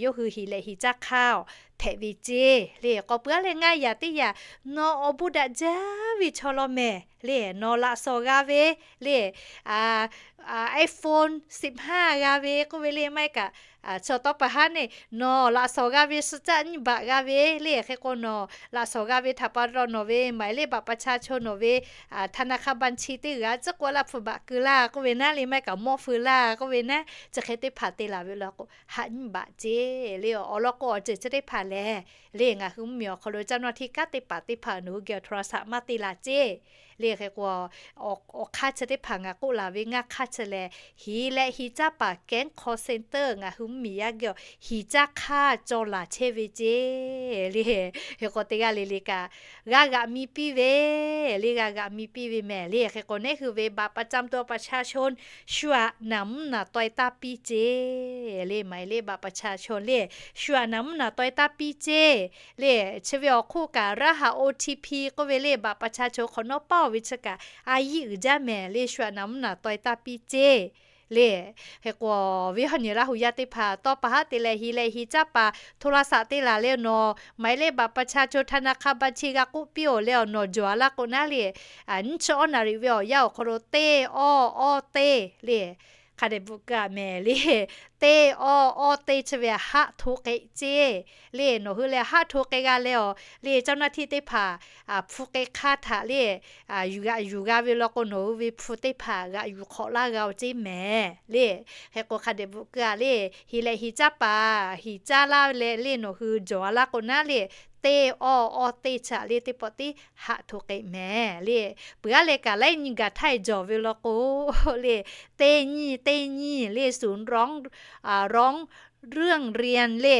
yawˇ hui heˍ lehꞈ heˍ caˇ hk'aˇ hpehꞈ ve ceˇ. Le k'awꞈ peuˬ-a leh, ngaˇ yaꞈ teˇ yaꞈ nawˬ awˬ bon daꞈ jaˇ ve chaw law mehˍ. Le nawˬ laꞈ shawˍ g'a ve le iPhone สิบห้า g'a ve k'oˆ ve le, maˇ heˆ kaꞈ chaw tawˇ pa haˉ neˇ nawˬ laꞈ shawˍ g'a ve, suh caˆ nyiˇ baꞈ g'a ve le. Hk'e k'o nawˬ laꞈ shawˍ g'a ve htaꞈ pa taw nawˬ ve หมายเลขบัตรประชาชน nawˬ ve ธนาคารบัญชี teˇ g'aˇ ciˉ k'oˆ laˇ hpu baꞈ keu laˇ k'oˆ ve naˉ le, maˇ heˆ kaꞈ mawˇ feu laˇ k'oˆ ve naˉ, chi hk'e teˇ hpaˍ te laˬ ve law k'o haꞈ nyiˇ baˬ ceˇ. Le awˬ lawn k'o, awˬ ceuˬ chi teˇ hpaˍ lehˬ le ngaˬ hui mvuhˇmiˬ awˬ hk'aw lo เจ้าหน้าที่ kanˉ te paˍ teˇ hpaˍ nawˬ hui geh โทรศัพท์ maˇ te laˬ ceˇ. Le hk'e k'o, awˬ hk'aˇ chi teˇ hpaˍ ngaˬ k'oˆ laˬ ve ngaˇ hk'aˇ chi lehˬ, heˍ lehꞈ heˍ caˇ paˍ Kanˉ call center ngaˬ hui mvuhˇmiˬ yaˇ geh heˍ caˇ hk'aˇ cawˬ laˬ chehˇ ve ceˇ. Le hk'e k'o teˇ g'aˇ le le kaꞈ g'a g'aꞈ mi piˇ ve le, g'a g'aꞈ mi piˇ ve mehˍ. Le hk'e k'o, neˉ hui ve บัตรประจำตัวประชาชน shu aꞈ naˍ mvuhˇ naˍ taweh taˇ piˇ ceˇ. Le หมายเลขบัตรประชาชน le shu aꞈ naˍ mvuhˇ naˍ taweh taˇ piˇ ceˇ. Le chi ve awˬ hk'oˆ kaꞈ รหัส OTP k'oˆ ve le บัตรประชาชน hk'awꞈ nawˉ paˇ-oˬ ve chi kaꞈ a yiˇ uiˍ jaˇ mehˍ. Le shu aꞈ naˍ mvuhˇ naˍ taweh taˇ piˇ ceˇ. Le hk'e k'o, awˬ viˉ awˬ nyi Laˇ hu yaˇ teˇ hpaˍ tawˇ pa haˉ te leh heˍ lehꞈ heˍ caˇ paˍ โทรศัพท์ te laˬ leh nawˬ หมายเลขบัตรประชาชน ธนาคารบัญชี g'a k'oˆ piˇ-oˬ leh awˬ nawˬ jawˬ-a laˇ k'o naˉ le, nyiˇ chi awˇ naˍ riˍ ve awˬ yanˇ awˬ hk'aw lo teˇ awˇ awˇ teˇ le hk'a dehꞈ bvuhꞈ keu-a mehˍ. Le teˇ awˇ awˇ teˇ chi ve haˆ hto k'e ceˇ. Le nawˬ hui leh haˆ hto k'e g'a leh awˬ le เจ้าหน้าที่ teˇ hpaˍ hpu k'e hk'aˇ htaꞈ le yuˬ g'aꞈ yuˬ g'a ve law k'o, nawˬ hui ve hpu teˇ hpaˍ g'aꞈ yuˬ hk'awꞈ laˇ g'a-oˬ ceˇ mehˍ. Le hk'e k'o, hk'a dehꞈ bvuhꞈ keu-a le, heˍ lehꞈ heˍ caˇ paˍ heˍ caˇ laˇ leh le nawˬ hui jawˬ-a laˇ k'o naˉ le, teˇ awˇ awˇ teˇ chi aꞈ le teˇ pawˆ tiˉ haˆ hto k'e mehˍ. Le peuˬ-a leh kaꞈ laiˉ nyi gaˬ htaˇ jawˬ ve law k'o le, teˇ nyiˇ teˇ nyiˇ le ศูนย์ร้อง ร้องเรื่องเรียน le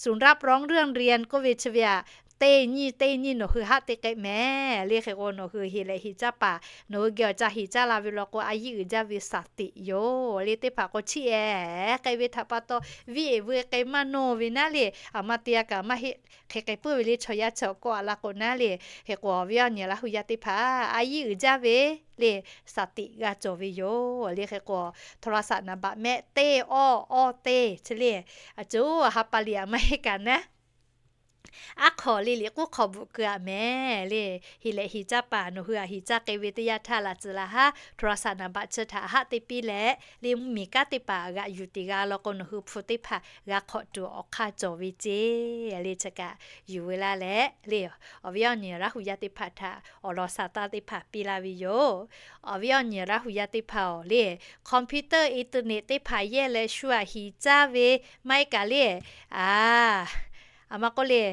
ศูนย์รับร้องเรื่องเรียน k'oˆ ve chi ve aꞈ teˇ nyiˇ teˇ nyiˇ nawˬ hui haˆ te k'ai mehˍ le. Hk'e k'o nawˬ hui heˍ lehꞈ heˍ caˇ paˍ nawˬ hui geh awˬ ca heˍ caˇ la ve law k'o, a yiˇ uiˍ jaˇ ve saˍ tiꞈ yoˬ le. Teˇ hpaˍ k'o chiˇ eˍ k'ai ve htaꞈ pa taw, viˉ eˍ veu k'ai maˇ nawˇ ve naˉ le, aˬ ma te a kaꞈ maˇ heˆ. Hk'e k'ai puiˉ ve le chaw yaˇ chi awˬ k'awˇ a la k'o naˉ le. Hk'e k'o awˬ viˉ awˬ nyi Laˇ hu yaˇ teˇ hpaˍ a yiˇ uiˍ jaˇ ve le, saˍ tiꞈ g'a cawˬ ve yoˬ le. Hk'e k'o โทรศัพท์ naˍ baꞈ mehˆ teˇ awˇ awˇ teˇ chi le, a co ha pa liꞈ aˬ maˇ heˆ kaꞈ naˉ aˉ hk'aw le liꞈ k'oˉ hk'aw bvuhꞈ keu a mehˍ le. Heˍ lehꞈ heˍ caˇ paˍ nawˬ hui a heˍ caˇ k'ai ve teˇ yanˇ htaˇ laꞈ tcuh la haˉ โทรศัพท์ naˍ baꞈ chi htaꞈ haˆ te piˇ leh le, mvuhˇmiˬ kanˉ teˇ hpaˍ g'aꞈ yuˬ teꞈ g'a law k'o, nawˬ hui hpu teˇ hpaˍ g'a hk'awꞈ tuˬ awˬ hk'aˇ cawˬ ve ceˇ le. Chi kaꞈ yuˬ ve laˇ leh le, awˬ viˉ awˬ nyi Laˇ hu yaˇ teˇ hpaˍ htaꞈ awˬ lawn sa taˇ teˇ hpaˍ piˇ laˇ ve yoˬ. Awˬ viˉ awˬ nyi Laˇ hu yaˇ teˇ hpaˍ awˬ le, computer internet teˇ hpaˍ yehˇ leh shu aꞈ heˍ caˇ ve maˇ heˆ kaꞈ le, a, aˬ ma k'oˆ le,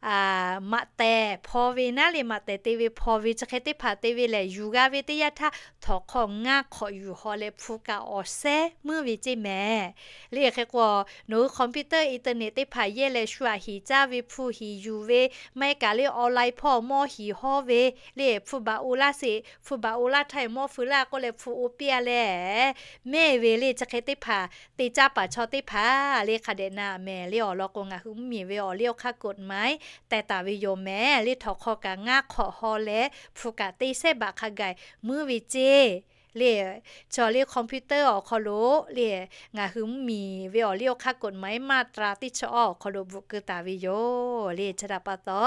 maꞈ tehˬ hpaw ve naˉ le, maꞈ tehˬ te ve hpaw ve chi hk'e teˇ hpaˍ te ve lehˬ, yuˬ g'a ve teˇ yanˇ htaˇ htawnˍ hk'aw ngaˇ hk'awꞈ yuˬ haw leh hpu kaꞈ awˬ sehˉ meuˇ ve ceˇ mehˍ le. Hk'e k'o nawˬ hui computer internet teˇ hpaˍ yehˇ leh shu aꞈ heˍ caˇ ve, hpu heˍ yuˬ ve maˇ heˆ kaꞈ le, online hpawˇ mawˇ heˍ hawˇ ve le, hpu baˬ o laˇ sheˍ, hpu baˬ o laˇ htaˇ mawˇ feu laˇ k'oˆ leh hpu o piˇ a leh mehˇ ve le. Chi hk'e teˇ hpaˍ te caˇ paˍ chaw teˇ hpaˍ le hk'a dehꞈ na mehˍ le. Awˬ lawn k'o ngaˬ hui mvuhˇmiˬ ve awˬ liˇ awˬ hk'aˇ กฎหมาย tehˬ taˍ ve yoˬ mehˍ le. Htawnˍ hk'aw kaꞈ ngaˇ hk'awꞈ haw leh hpu kaꞈ teˇ sehˉ baꞈ hk'a gaˬ meuˇ ve ceˇ le. Chaw le computer awˬ hk'aw lo le ngaˬ hui mvuhˇmiˬ ve awˬ liˇ awˬ hk'aˇ กฎหมาย มาตรา teˇ chi awˇ awˬ hk'aw lo bvuhꞈ keu taˍ ve yoˬ le. Chi htaꞈ pa taw,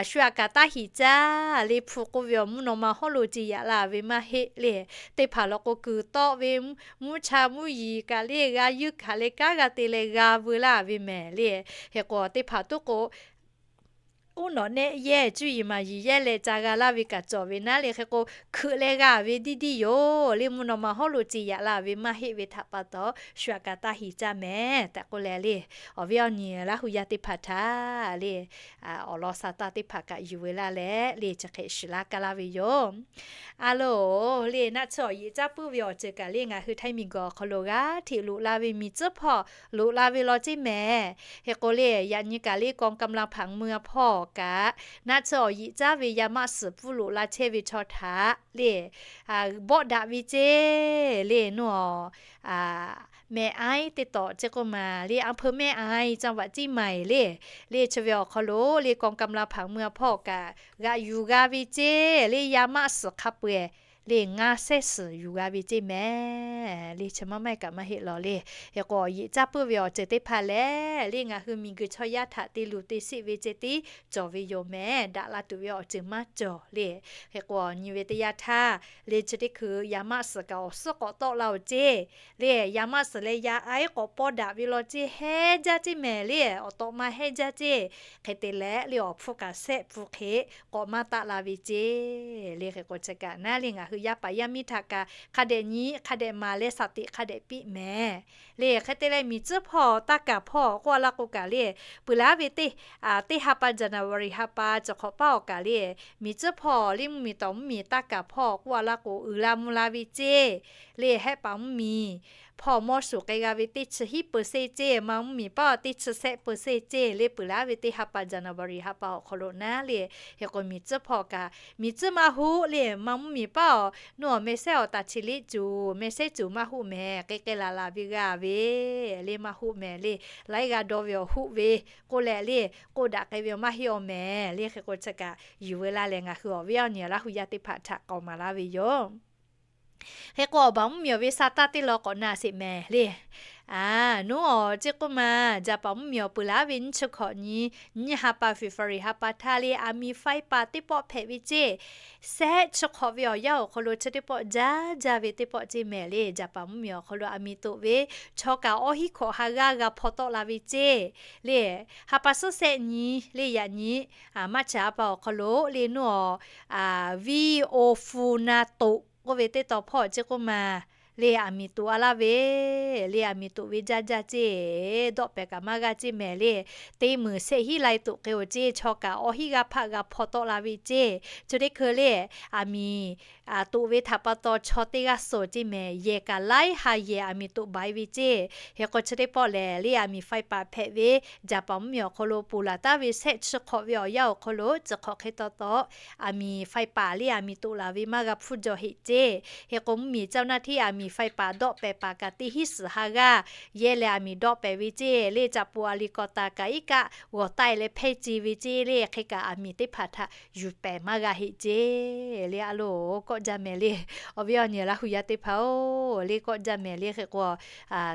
shu aꞈ kaꞈ taˇ heˍ caˇ le, hpu k'oˆ ve awˬ mvuhˇ naw ma hawˉ lo ce yaꞈ la ve maˇ heˆ le. Teˇ hpaˍ law k'o kuiˬ tawˆ ve, mvuhˇ cha mvuhˇ yiˍ kaꞈ le g'a yuˇ hkanˍ leh kanˉ g'a te leh g'a veu laˇ ve mehˍ le. Hk'e k'o teˇ hpaˍ tuˉ k'o uˉ nawꞈ nehˆ yehˇ, cuˇ yiˍ maˍ yiˍ yehˇ leh ca g'a laˇ ve kaꞈ cawˬ ve naˉ le. Hk'e k'o hkeuꞈ leh g'a ve diˇ diˇ yoˬ le. Mvuhˇ naw ma hawˉ lo ce yaꞈ la ve maˇ heˆ ve htaꞈ pa taw, shu aꞈ kaꞈ taˇ heˍ caˇ mehˍ tehꞈ k'oˆ leh le, awˬ viˉ awˬ nyi Laˇ hu yaˇ teˇ hpaˍ htaꞈ le awˬ lawn sa taˇ teˇ hpaˍ kaꞈ yuˬ ve laˇ leh le chi hk'e shiˍ laˇ kaˇ laˇ ve yoˬ. A loˬ le, naˆ tsuhˇ awˬ yeꞈ caˇ puiˉ ve awˬ ceuˬ kaꞈ le ngaˬ hui Htaiˇ miˬguiˬ awˬ hk'aw lo g'aˇ hteꞈ loꞈ la ve miˬ tcuhˉ hpawˇ loꞈ la ve law ceˇ mehˍ. Hk'e k'o le yaꞈ nyi kaꞈ le กองกำลังผางเมือง hpawˇ kaꞈ naˆ tsuhˇ awˬ yeꞈ caˇ ve yaˇ maˆ suhˍ pfuhˇ loꞈ la chehˇ ve chaw htaꞈ le bawˆ daꞈ ve ceˇ le. Nawˬ แม่อาย teˇ tawꞈ ceˇ k'oˆ maˬ le, อำเภอแม่อาย จังหวัดเชียงใหม่ le, le chi ve awˬ hk'aw lo le กองกำลังผางเมือง hpawˇ kaꞈ g'aꞈ yuˬ g'a ve ceˇ le. Yaˇ maˆ suhˍ hk'a peu-eˬ le ngaˇ sehˉ suhˍ yuˬ g'a ve ceˇ mehˍ le. Chi maˇ maˇ kaꞈ maˇ heˆ law le. Hk'e k'o awˬ yeꞈ caˇ puiˉ ve awˬ ceuˬ teˇ hpaˍ lehˬ le ngaˬ hui miˬguiˬ chaw yaˇ htaꞈ te luˬ te sheˆ ve ceh tiˉ cawˬ ve yoˬ mehˍ. Daꞈ la tuˬ ve awˬ ceuˬ maˇ cawˬ le. Hk'e k'o awˬ nyi ve teˇ yanˇ htaˇ le chi teˇ hkui yaˇ maˆ suhˍ kaꞈ awˬ suhˉ k'awꞈ tawˆ la-oˬ ceˇ le. Yaˇ maˆ suhˍ leh yaˇ aiˉ k'awꞈ paw daꞈ ve law ceˇ, hehnˇ jaˇ ceˇ mehˍ le. Awˬ tawꞈ ma hehnˇ jaˇ ceˇ. Hk'e te leh le awˬ hpfuhˇ kaꞈ sehˆ pfuhˇ hk'e k'awꞈ maˇ taˆ la ve ceˇ le. Hk'e k'o chi kaꞈ naˉ le ngaˬ hui yaˇ paˍ yaˇ miˇ htaꞈ kaꞈ hk'a dehꞈ nyi hk'a dehꞈ maˍ leh saˍ tiꞈ hk'a dehꞈ piˇ mehˍ le. Hk'e te leh miˬ tcuhˉ hpawˇ taˇ kaˍ hpawˇ k'oˆ a laˇ k'o kaꞈ le, peuˬ laˇ ve teˇ, teˇ ha pa January ha pa cawˬ hk'awꞈ paˇ awˬ kaꞈ le, miˬ tcuhˉ hpawˇ le mvuhˇmiˬ tawˍ mvuhˇmiˬ taˇ kaˍ hpawˇ k'oˆ a laˇ k'o uiˍ la mvuh la ve ceˇ le. Hehˆ paˍ mvuhˇmiˬ hpawˇ mawˇ shuˍ k'ai g'a ve teˇ chi hiˉ เปอร์เซ็นต์ ceˇ, ma mvuhˇmiˬ paˇ teˇ chi sehˆ เปอร์เซ็นต์ ceˇ le. Peuˬ laˇ ve teˇ ha pa January ha pa awˬ hk'aw lo naˉ le, hk'e k'o miˬ tcuhˉ hpawˇ kaꞈ miˬ tcuhˉ maˇ huˆ le, ma mvuhˇmiˬ paˇ awˬ nuˇ awˬ meh sehˉ awˬ taˍ chi liˆ cuˬ meh sehˉ cuˬ maˇ huˆ mehˍ. K'ai k'ai laˬ laˬ ve g'a ve le maˇ huˆ mehˍ le. Laiˉ g'aˇ dawˇ ve awˬ huˆ ve k'oˆ leh le, k'oˆ daꞈ k'ai ve awˬ maˇ heˆ awˬ mehˍ le. Hk'e k'o chi kaꞈ yuˬ veu laˇ leh ngaˬ hui awˬ viˉ awˬ nyi Laˇ hu yaˇ teˇ hpaˍ htaꞈ k'awꞈ maˍ laˇ ve yoˬ. Hk'e k'o awˬ baˬ mvuhˇmiˬ awˬ ve sa taˇ teˇ law k'awꞈ na sheˍ mehˍ le. A, nuˉ awˬ ceˇ k'oˆ maˬ, Jaˍpaˍ mvuhˇmiˬ awˬ peuˬ laˇ ve nyiˇ chi hkawꞈ nyi, nyiˇ ha pa February ha pa htaˇ le, aˬ miˍ faiˇ pa teˇ pawˆ hpehꞈ ve ceˇ. Sehˆ chi hk'awꞈ ve awˬ yanˇ awˬ hk'aw lo chi teˇ pawˆ jaˇ jaˇ ve teˇ pawˆ ceˇ mehˍ le. Jaˍpaˍ mvuhˇmiˬ awˬ hk'aw lo aˬ miˍ toꞈ ve chaw kaꞈ awˇ hiˉ hkawꞈ ha g'aˇ g'a hpaw tawˆ la ve ceˇ le. Ha pa suhˉ sehˆ nyi le yaꞈ nyi, March ha pa awˬ hk'aw lo le nuˉ awˬ, V O Funato k'oˆ ve teˇ taw hpawˇ ceˇ k'oˆ maˬ le aˬ miˍ toꞈ a laˇ ve, le aˬ miˍ toꞈ ve jaˇ jaˇ ceˇ, dawˆ pehˍ kaꞈ maˇ g'a ceˇ mehˍ le. Teˇ meunˍ shehˆ hinˉ lai toꞈ k'ai-o ceˇ, chaw kaꞈ awˬ hinˉ g'aˇ hpaˆ g'a hpaw tawˆ la ve ceˇ. Chi teˇ hkui le aˬ miˍ toꞈ ve htaꞈ pa taw chaw teˇ g'aˇ suh ceˇ mehˍ, yehˬ kaꞈ laiˉ ha yehˬ aˬ miˍ toꞈ baiˍ ve ceˇ. Hk'e k'o chi teˇ pawˆ lehˬ le aˬ miˍ faiˇ paˍ hpehꞈ ve Jaˍpaˍ mvuhˇmiˬ awˬ hk'aw lo ponˬ laˬ taˍ ve shehˆ chi hk'awꞈ ve awˬ yanˇ awˬ hk'aw lo chi hk'awꞈ hk'e taw taw aˬ miˍ faiˇ paˍ le aˬ miˍ toꞈ laˬ ve maˇ g'a hpfuhˇ jaw heˆ ceˇ. Hk'e k'o mvuhˇmiˬ caˇ naˇ hteˇ aˬ miˍ faiˇ paˍ dawˆ pehˍ paˍ kaꞈ teˇ hinˉ suhˍ ha g'aˇ yehˇ leh aˬ miˍ dawˆ pehˍ ve ceˇ. Le caꞈ pu a li kaw taˍ kaꞈ iˉ kaˆ g'awˬ taˆ leh hpehˇ ce ve ceˇ. Le hk'e kaꞈ aˬ miˍ teˇ hpaˍ htaꞈ yuˬ pehˍ maˇ g'a heˆ ceˇ. Le a loˬ kawˆ jaˇ mehˍ le. Awˬ viˉ awˬ nyi Laˇ hu yaˇ teˇ hpaˍ-oˬ, le kawˆ jaˇ mehˍ le. Hk'e k'o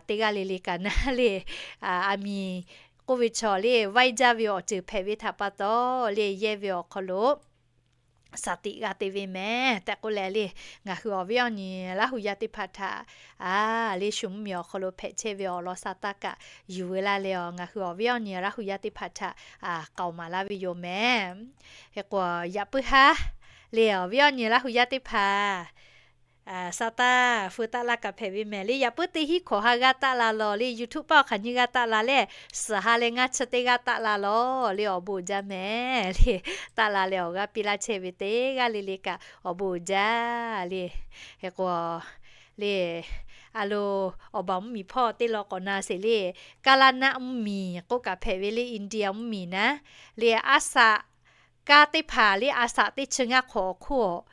teˇ g'aˇ le le kaꞈ naˉ le aˬ miˍ k'oˆ ve chaw le vaiˇ jaˇ ve awˬ ceuˬ hpehꞈ ve htaꞈ pa taw le yehˇ ve awˬ hk'aw lo shaˍ tiꞈ g'a te ve mehˍ tehꞈ k'oˆ leh le, ngaˬ hui awˬ viˉ awˬ nyi Laˇ hu yaˇ teˇ hpaˍ htaꞈ a le shu mvuhˇmiˬ awˬ hk'aw lo hpehꞈ chehˇ ve awˬ lawn sa taˇ kaꞈ yuˬ ve laˇ leh, ngaˬ hui awˬ viˉ awˬ nyi Laˇ hu yaˇ teˇ hpaˍ htaꞈ k'aoˍ maˍ laˇ ve yoˬ mehˍ. Hk'e k'o yaꞈ puiˉ haˉ le awˬ viˉ awˬ nyi Laˇ hu yaˇ teˇ hpaˍ sa taˇ feu taˆ la kaꞈ hpehꞈ ve mehˍ le. Yaꞈ puiˉ teˇ hinˉ hkawꞈ ha g'aˇ taˆ la lawˬ le. YouTube paˆ awˬ hk'aˬ nyi g'aˇ taˆ la leh, suhˍ ha leh ngaˇ chi teˇ g'aˇ taˆ la lawˬ le. Awˬ bon uiˍ jaˇ mehˍ le. Taˆ la leh awˬ g'aˇ piˇ laˇ chehˇ ve teˇ g'aˇ le le kaꞈ awˬ bon uiˍ jaˇ le. Hk'e k'o le a loˬ awˬ baˬ mvuhˇmiˬ hpawˇ teˇ law k'awꞈ na sheˍ le. Kaˇlaˇ naˆ mvuhˇmiˬ k'oˆ kaꞈ hpehꞈ ve le, India mvuhˇmiˬ naˉ le. A saꞈ kaˇ teˇ hpaˍ le a saꞈ teˇ chi ngaˇ hk'awꞈ awˬ hk'oˆ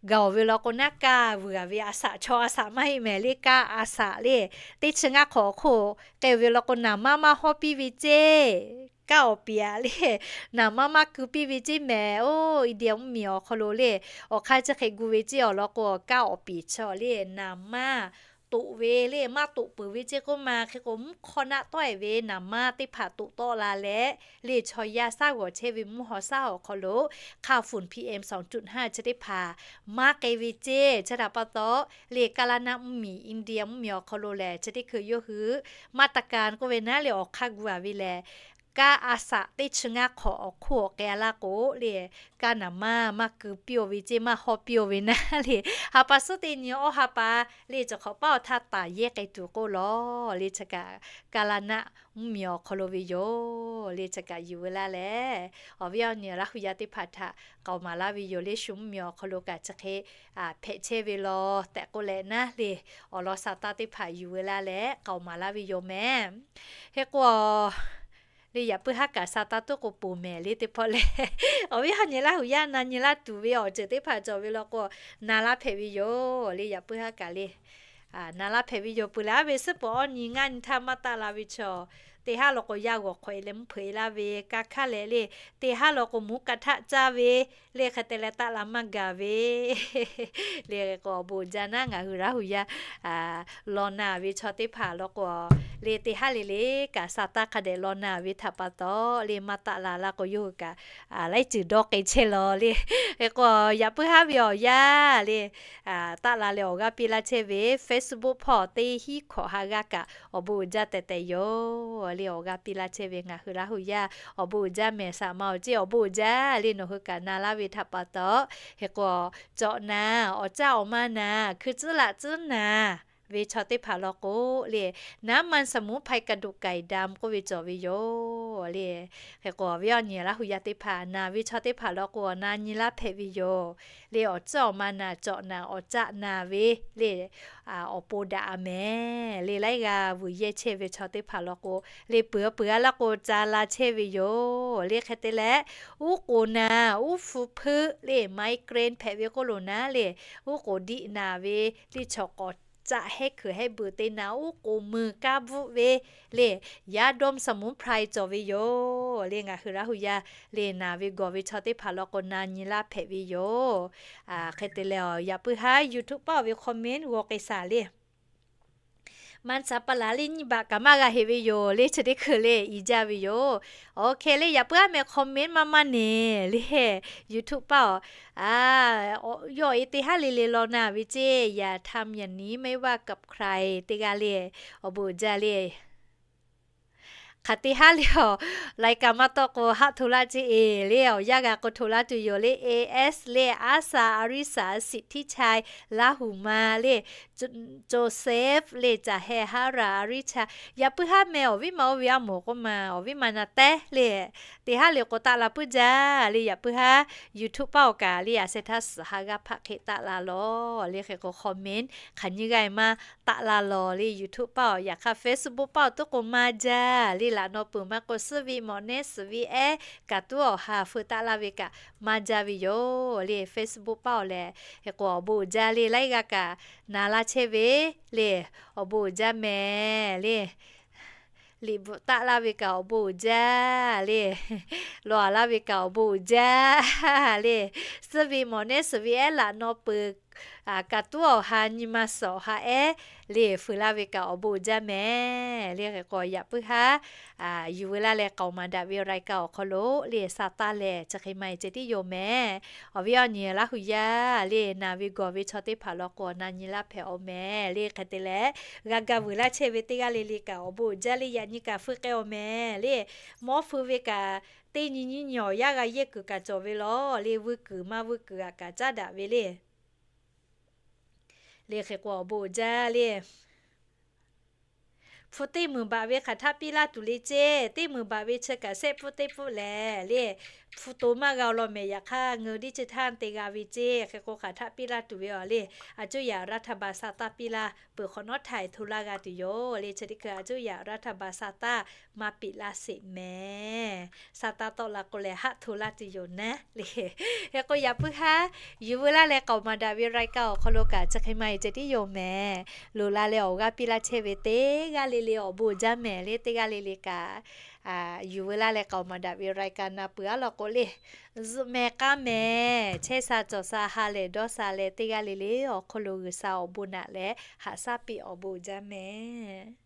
gaˬ-oˬ ve law k'o naˉ kaˇ vuiˬ a ve a saꞈ chaw a saꞈ maˇ heˆ mehˍ le. Kaˇ a saꞈ le teˇ chi ngaˇ hk'awꞈ awˬ hk'oˆ k'ai-oˬ ve law k'o naˍ maˇ maˇ hawˇ piˇ ve ceˇ. Kaˇ awˬ piˍ aꞈ le naˍ maˇ maˇ keu piˇ ve ceˇ mehˍ. Oˇ India mvuhˇmiˬ awˬ hk'aw lo le awˬ hk'aˇ chi hk'e gu ve ceˇ awˬ lawn k'o kaˇ awˬ piˍ chaw le naˍ maˇ toꞈ ve le maˇ toꞈ peuˬ ve ceˇ k'oˆ ma. Hk'e k'o mvuhˇ hk'awˇ naˆ tawˆ-e ve naˍ maˇ teˇ hpaˍ toꞈ tawˆ la leh le chaw yaˇ shaˉ g'awˬ chehˇ ve mvuhˇ haw shaˉ awˬ hk'aw lo hk'a funˍ PM sawˍ cuˆ haˉ chi teˇ hpaˍ maˇ k'ai ve ceˇ. Chi htaꞈ pa taw le Kaˇlaˇ naˆ mvuhˇmiˬ India mvuhˇmiˬ awˬ hk'aw lo lehˬ chi teˇ hkui yawˇ hui มาตรการ k'oˆ ve naˉ le awˬ hk'aˇ gu a ve lehˬ, kaˇ a saꞈ teˇ chi ngaˇ hk'awꞈ awˬ hk'oˆ awˬ k'ai a laˇ k'o le, kaˇ naˍ maˇ maˇ keu piˇ-oˬ ve ceˇ maˇ hawˇ piˇ-oˬ ve naˉ le. Ha pa suhˉ teˇ nyi awˇ ha pa le chi hk'awꞈ paˉ awˬ htaˇ taˍ yehˇ k'ai tuˬ k'oˆ lawˬ le. Chi kaꞈ Kaˇlaˇ naˆ mvuhˇmiˬ awˬ hk'aw lo ve yoˬ le. Chi kaꞈ yuˬ ve laˇ leh awˬ viˉ awˬ nyi Laˇ hu yaˇ teˇ hpaˍ htaꞈ k'aoˍ maˍ laˇ ve yoˬ le. Shu mvuhˇmiˬ awˬ hk'aw lo kaꞈ chi hk'e hpehꞈ chehˇ ve law tehꞈ k'oˆ leh naˉ le awˬ lawn sa taˇ teˇ hpaˍ yuˬ ve laˇ leh k'aoˍ maˍ laˇ ve yoˬ mehˍ. Hk'e k'o le yaꞈ puiˉ haˉ kaꞈ sa taˇ tuˉ k'o ponˬ mehˍ le teˇ pawˆ leh awˬ viˉ awˬ nyi Laˇ hu yaˇ na nyi laˇ tuˬ ve awˬ ceuˬ teˇ hpaˍ cawˬ ve law k'o na laˇ hpehꞈ ve yoˬ le. Yaꞈ puiˉ haˉ kaꞈ le na laˇ hpehꞈ ve yoˬ. Peuˬ leh aˉ ve suhˉ peuˬ awˇ nyi ngaˇ nyi htaˇ maˇ taˆ la ve chaw, teˇ haˉ law k'o yaˇ g'awˬ hk'awꞈ e leh mvuhˇ hpeuꞈ e laˇ ve kaˇ hkaˉ leh le, teˇ haˉ law k'o mvuhˇ ka htaˆ caˇ ve le hk'e te leh taˆ la maˇ gaˬ ve le. K'o awˬ bon uiˍ jaˇ naˉ ngaˬ hui Laˇ hu yaˇ law na ve chaw teˇ hpaˍ law k'o le teˇ haˉ le le kaꞈ sa taˇ hk'a dehꞈ law na ve htaꞈ pa taw le maˇ taˆ la laˇ k'o yawˇ hui kaꞈ laiˉ ceuˬ dawˇ k'ai chehˇ law le. Hk'e k'o yaꞈ puiˉ haˉ ve awˬ yanˇ le taˆ la leh awˬ g'aˇ piˇ laˇ chehˇ ve Facebook hpawˇ teˇ hinˉ hkawꞈ ha g'aˇ kaꞈ awˬ bon uiˍ jaˇ tehꞈ tehꞈ yoˬ le. Awˬ g'aˇ piˇ laˇ chehˇ ve ngaˬ hui Laˇ hu yaˇ awˬ bon uiˍ jaˇ mehˍ. Saꞈ ma awˬ ceˇ awˬ bon uiˍ jaˇ le. Nawˬ hui kaꞈ na laˇ ve htaꞈ pa taw hk'e k'o cawꞈ naˍ awˬ caˆ awˬ ma naˍ hkui tcuhˉ laꞈ tcuhˉ naˍ ve chaw teˇ hpaˍ law k'o le น้ำมันสมุนไพรกระดูกไก่ดำ k'oˆ ve cawˬ ve yoˬ le. Hk'e k'o awˬ viˉ awˬ nyi Laˇ hu yaˇ teˇ hpaˍ na ve chaw teˇ hpaˍ law k'o na nyi laˇ hpehꞈ ve yoˬ le. Awˬ tcuhˉ awˬ ma naˍ cawꞈ naˍ awˬ caˆ naˍ ve le awˬ pon daꞈ a mehˍ le. Laiˉ g'aˇ vuiˬ yehˇ chehˇ ve chaw teˇ hpaˍ law k'o le peuˬ peuˬ a laˇ k'o ca la chehˇ ve yoˬ le. Hk'e te leh uˉ k'oˍ naˍ uˉ hpu hpeuˆ le migraine hpehꞈ ve k'oˆ lo naˉ le uˉ k'oˍ diˆ naˍ ve le chaw k'awꞈ caˆ hehˉ hkuiˬ hehˉ beuꞈ te naˍ uˉ k'oˍ mui kaˇ bvuhˆ ve le ยาดมสมุนไพร cawˬ ve yoˬ le. Ngaˬ hui Laˇ hu yaˇ le naˍ ve gawˬ ve chaw teˇ hpaˍ law k'o na nyi laˇ hpehꞈ ve yoˬ. Hk'e te leh yaꞈ puiˉ haˉ YouTube paˆ ve comment g'aw k'ai shaˍ le มันสำปะหลัง le nyiˇ baꞈ kaꞈ maˇ g'a heꞈ ve yoˬ le. Chi teˇ hkui le i jaˇ ve yoˬ. Oˇ hk'e le yaꞈ puiˉ haˉ meh comment maˇ maˇ neˬ le YouTube paˆ awˬ yawˇ e teˇ haˉ le le law na ve ceˇ. อย่าทำอย่างนี้ไม่ว่ากับใคร teˇ g'aˇ le awˬ bon uiˍ jaˇ le. Hk'aˬ teˇ haˉ le awˬ lai kaꞈ maˇ tawˆ k'o haˆ hto laˇ ceˇ e le awˬ yanˇ g'a k'o hto laˇ tuˬ yoˬ le. AS le aˉ saˍ aˉ riˉ saˍ siˍ htiˉ chai Laˇ hu ma le Joseph le, Caˬ Heh Haˉ Raˍ Riˇ Cha, yaꞈ puiˉ haˉ meh awˬ viˉ ma oˇ ve a moˍ k'oˆ ma, awˬ viˉ ma na tehˉ le, teˇ haˉ le k'o taˆ la puiˉ jaˇ le. Yaꞈ puiˉ haˉ YouTube paˇ awˬ kaꞈ le, a sheh htaˇ suhˍ ha g'aˇ hpaˆ hk'e taˆ la lawˬ le. Hk'e k'o comment hk'aˬ nyiˇ g'aˇ e maˇ taˆ la lawˬ le. YouTube paˇ awˬ, yaꞈ hk'aˇ Facebook paˇ awˬ tuˉ k'o maˇ jaˇ le. Laꞈ naw peuˬ maˇ k'o, suhˉ ve mawꞈ nehˉ suhˍ ve ehˉ kaꞈ tuˉ awˬ ha feu taˆ laˇ ve kaꞈ maˇ jaˇ ve yoˬ le. Facebook paˇ awˬ lehˬ, hk'e k'o awˬ bon uiˍ jaˇ le. Laiˉ g'aˇ kaꞈ na laˇ chehˇ ve le, awˬ bon uiˍ jaˇ mehˍ le. Liꞈ bvuhꞈ taˆ laˇ ve kaꞈ awˬ bon uiˍ jaˇ le. Lawˬ a laˇ ve kaꞈ awˬ bon uiˍ jaˇ le. Suhˉ ve mawꞈ nehˉ suhˍ ve ehˉ laꞈ naw peuˬ kaꞈ tuˉ awˬ ha nyi ma suhˍ awˬ ha ehˉ le, feu laˇ ve kaꞈ awˬ bon uiˍ jaˇ mehˍ le. Hk'e k'o yaꞈ puiˉ haˉ yuˬ veu laˇ leh k'aoˍ maˍ daꞈ ve รายการ awˬ hk'aw lo le, sa taˇ lehˬ chi hk'e maˇ e ceh tiˉ yoˬ mehˍ. Awˬ viˉ awˬ nyi Laˇ hu yaˇ le, naˬ ve gawˬ ve chaw teˇ hpaˍ law k'o na nyi laˇ hpehꞈ awˬ mehˍ le. Hk'e te leh, g'a ga vuiˬ laˇ chehˇ ve teˇ g'aˇ le le kaꞈ awˬ bon uiˍ jaˇ le. Yaꞈ nyi kaꞈ feu k'ai awˬ mehˍ le. Mawˇ feu ve kaꞈ teˇ nyi nyiˇ nyi awˬ yaˇ g'a yehˇ kuiˬ kaꞈ cawˬ ve lawˬ le. Vuiˇ kuiˬ maˇ vuiˇ kuiˬ g'aꞈ kaꞈ caˉ daꞈ ve le. Le hk'e k'o awˬ bon uiˍ jaˇ le. Hpu teˇ meunˍ baꞈ ve hk'aˬ htaˆ piˇ laˇ tuˬ le ceˇ. Teˇ meunˍ baꞈ ve chi kaꞈ sehˆ pfuhˆ teˇ pfuhˆ lehˬ le, hpu to maˇ g'a law mehˍ. Yaꞈ hk'aˇ ngeu diˇ chi htaˇ te g'a ve ceˇ. Hk'e k'o hk'aˬ htaˆ piˇ laˇ tuˬ ve awˬ le, a cuˇ yaꞈ รัฐบาล sa taˇ piˇ laˇ peuˬ hk'awꞈ nawˉ htaiˍ hto laˇ g'a tuˬ yoˬ le. Chi teˇ hkui a cuˇ yaꞈ รัฐบาล sa taˇ maˇ piˇ laˇ sheˍ mehˍ. Sa taˇ tawˆ la k'o lehˬ haˆ hto laˇ tuˬ yoˬ naˉ le. Hk'e k'o yaꞈ puiˉ haˉ yuˬ veu laˇ leh k'aoˍ maˍ daꞈ ve รายการ awˬ hk'aw lo kaꞈ chi hk'e maˇ e ceh tiˉ yoˬ mehˍ. Loꞈ la leh awˬ g'aˇ piˇ laˇ chehˇ ve teˇ g'aˇ le le awˬ bon uiˍ jaˇ mehˍ le. Teˇ g'aˇ le le kaꞈ yuˬ veu laˇ leh k'aoˍ maˍ daꞈ ve รายการ na peuˬ aˉ law k'o le, zuhꞈ mehˍ k'aˇ mehˍ, chehˇ sha cawˬ sha ha lehˬ dawˇ sha leh teˇ g'aˇ le le awˬ hk'aw lo G'uiˬsha awˬ bon naꞈ leh haꞈ shaˉ piˇ awˬ bon uiˍ jaˇ mehˍ.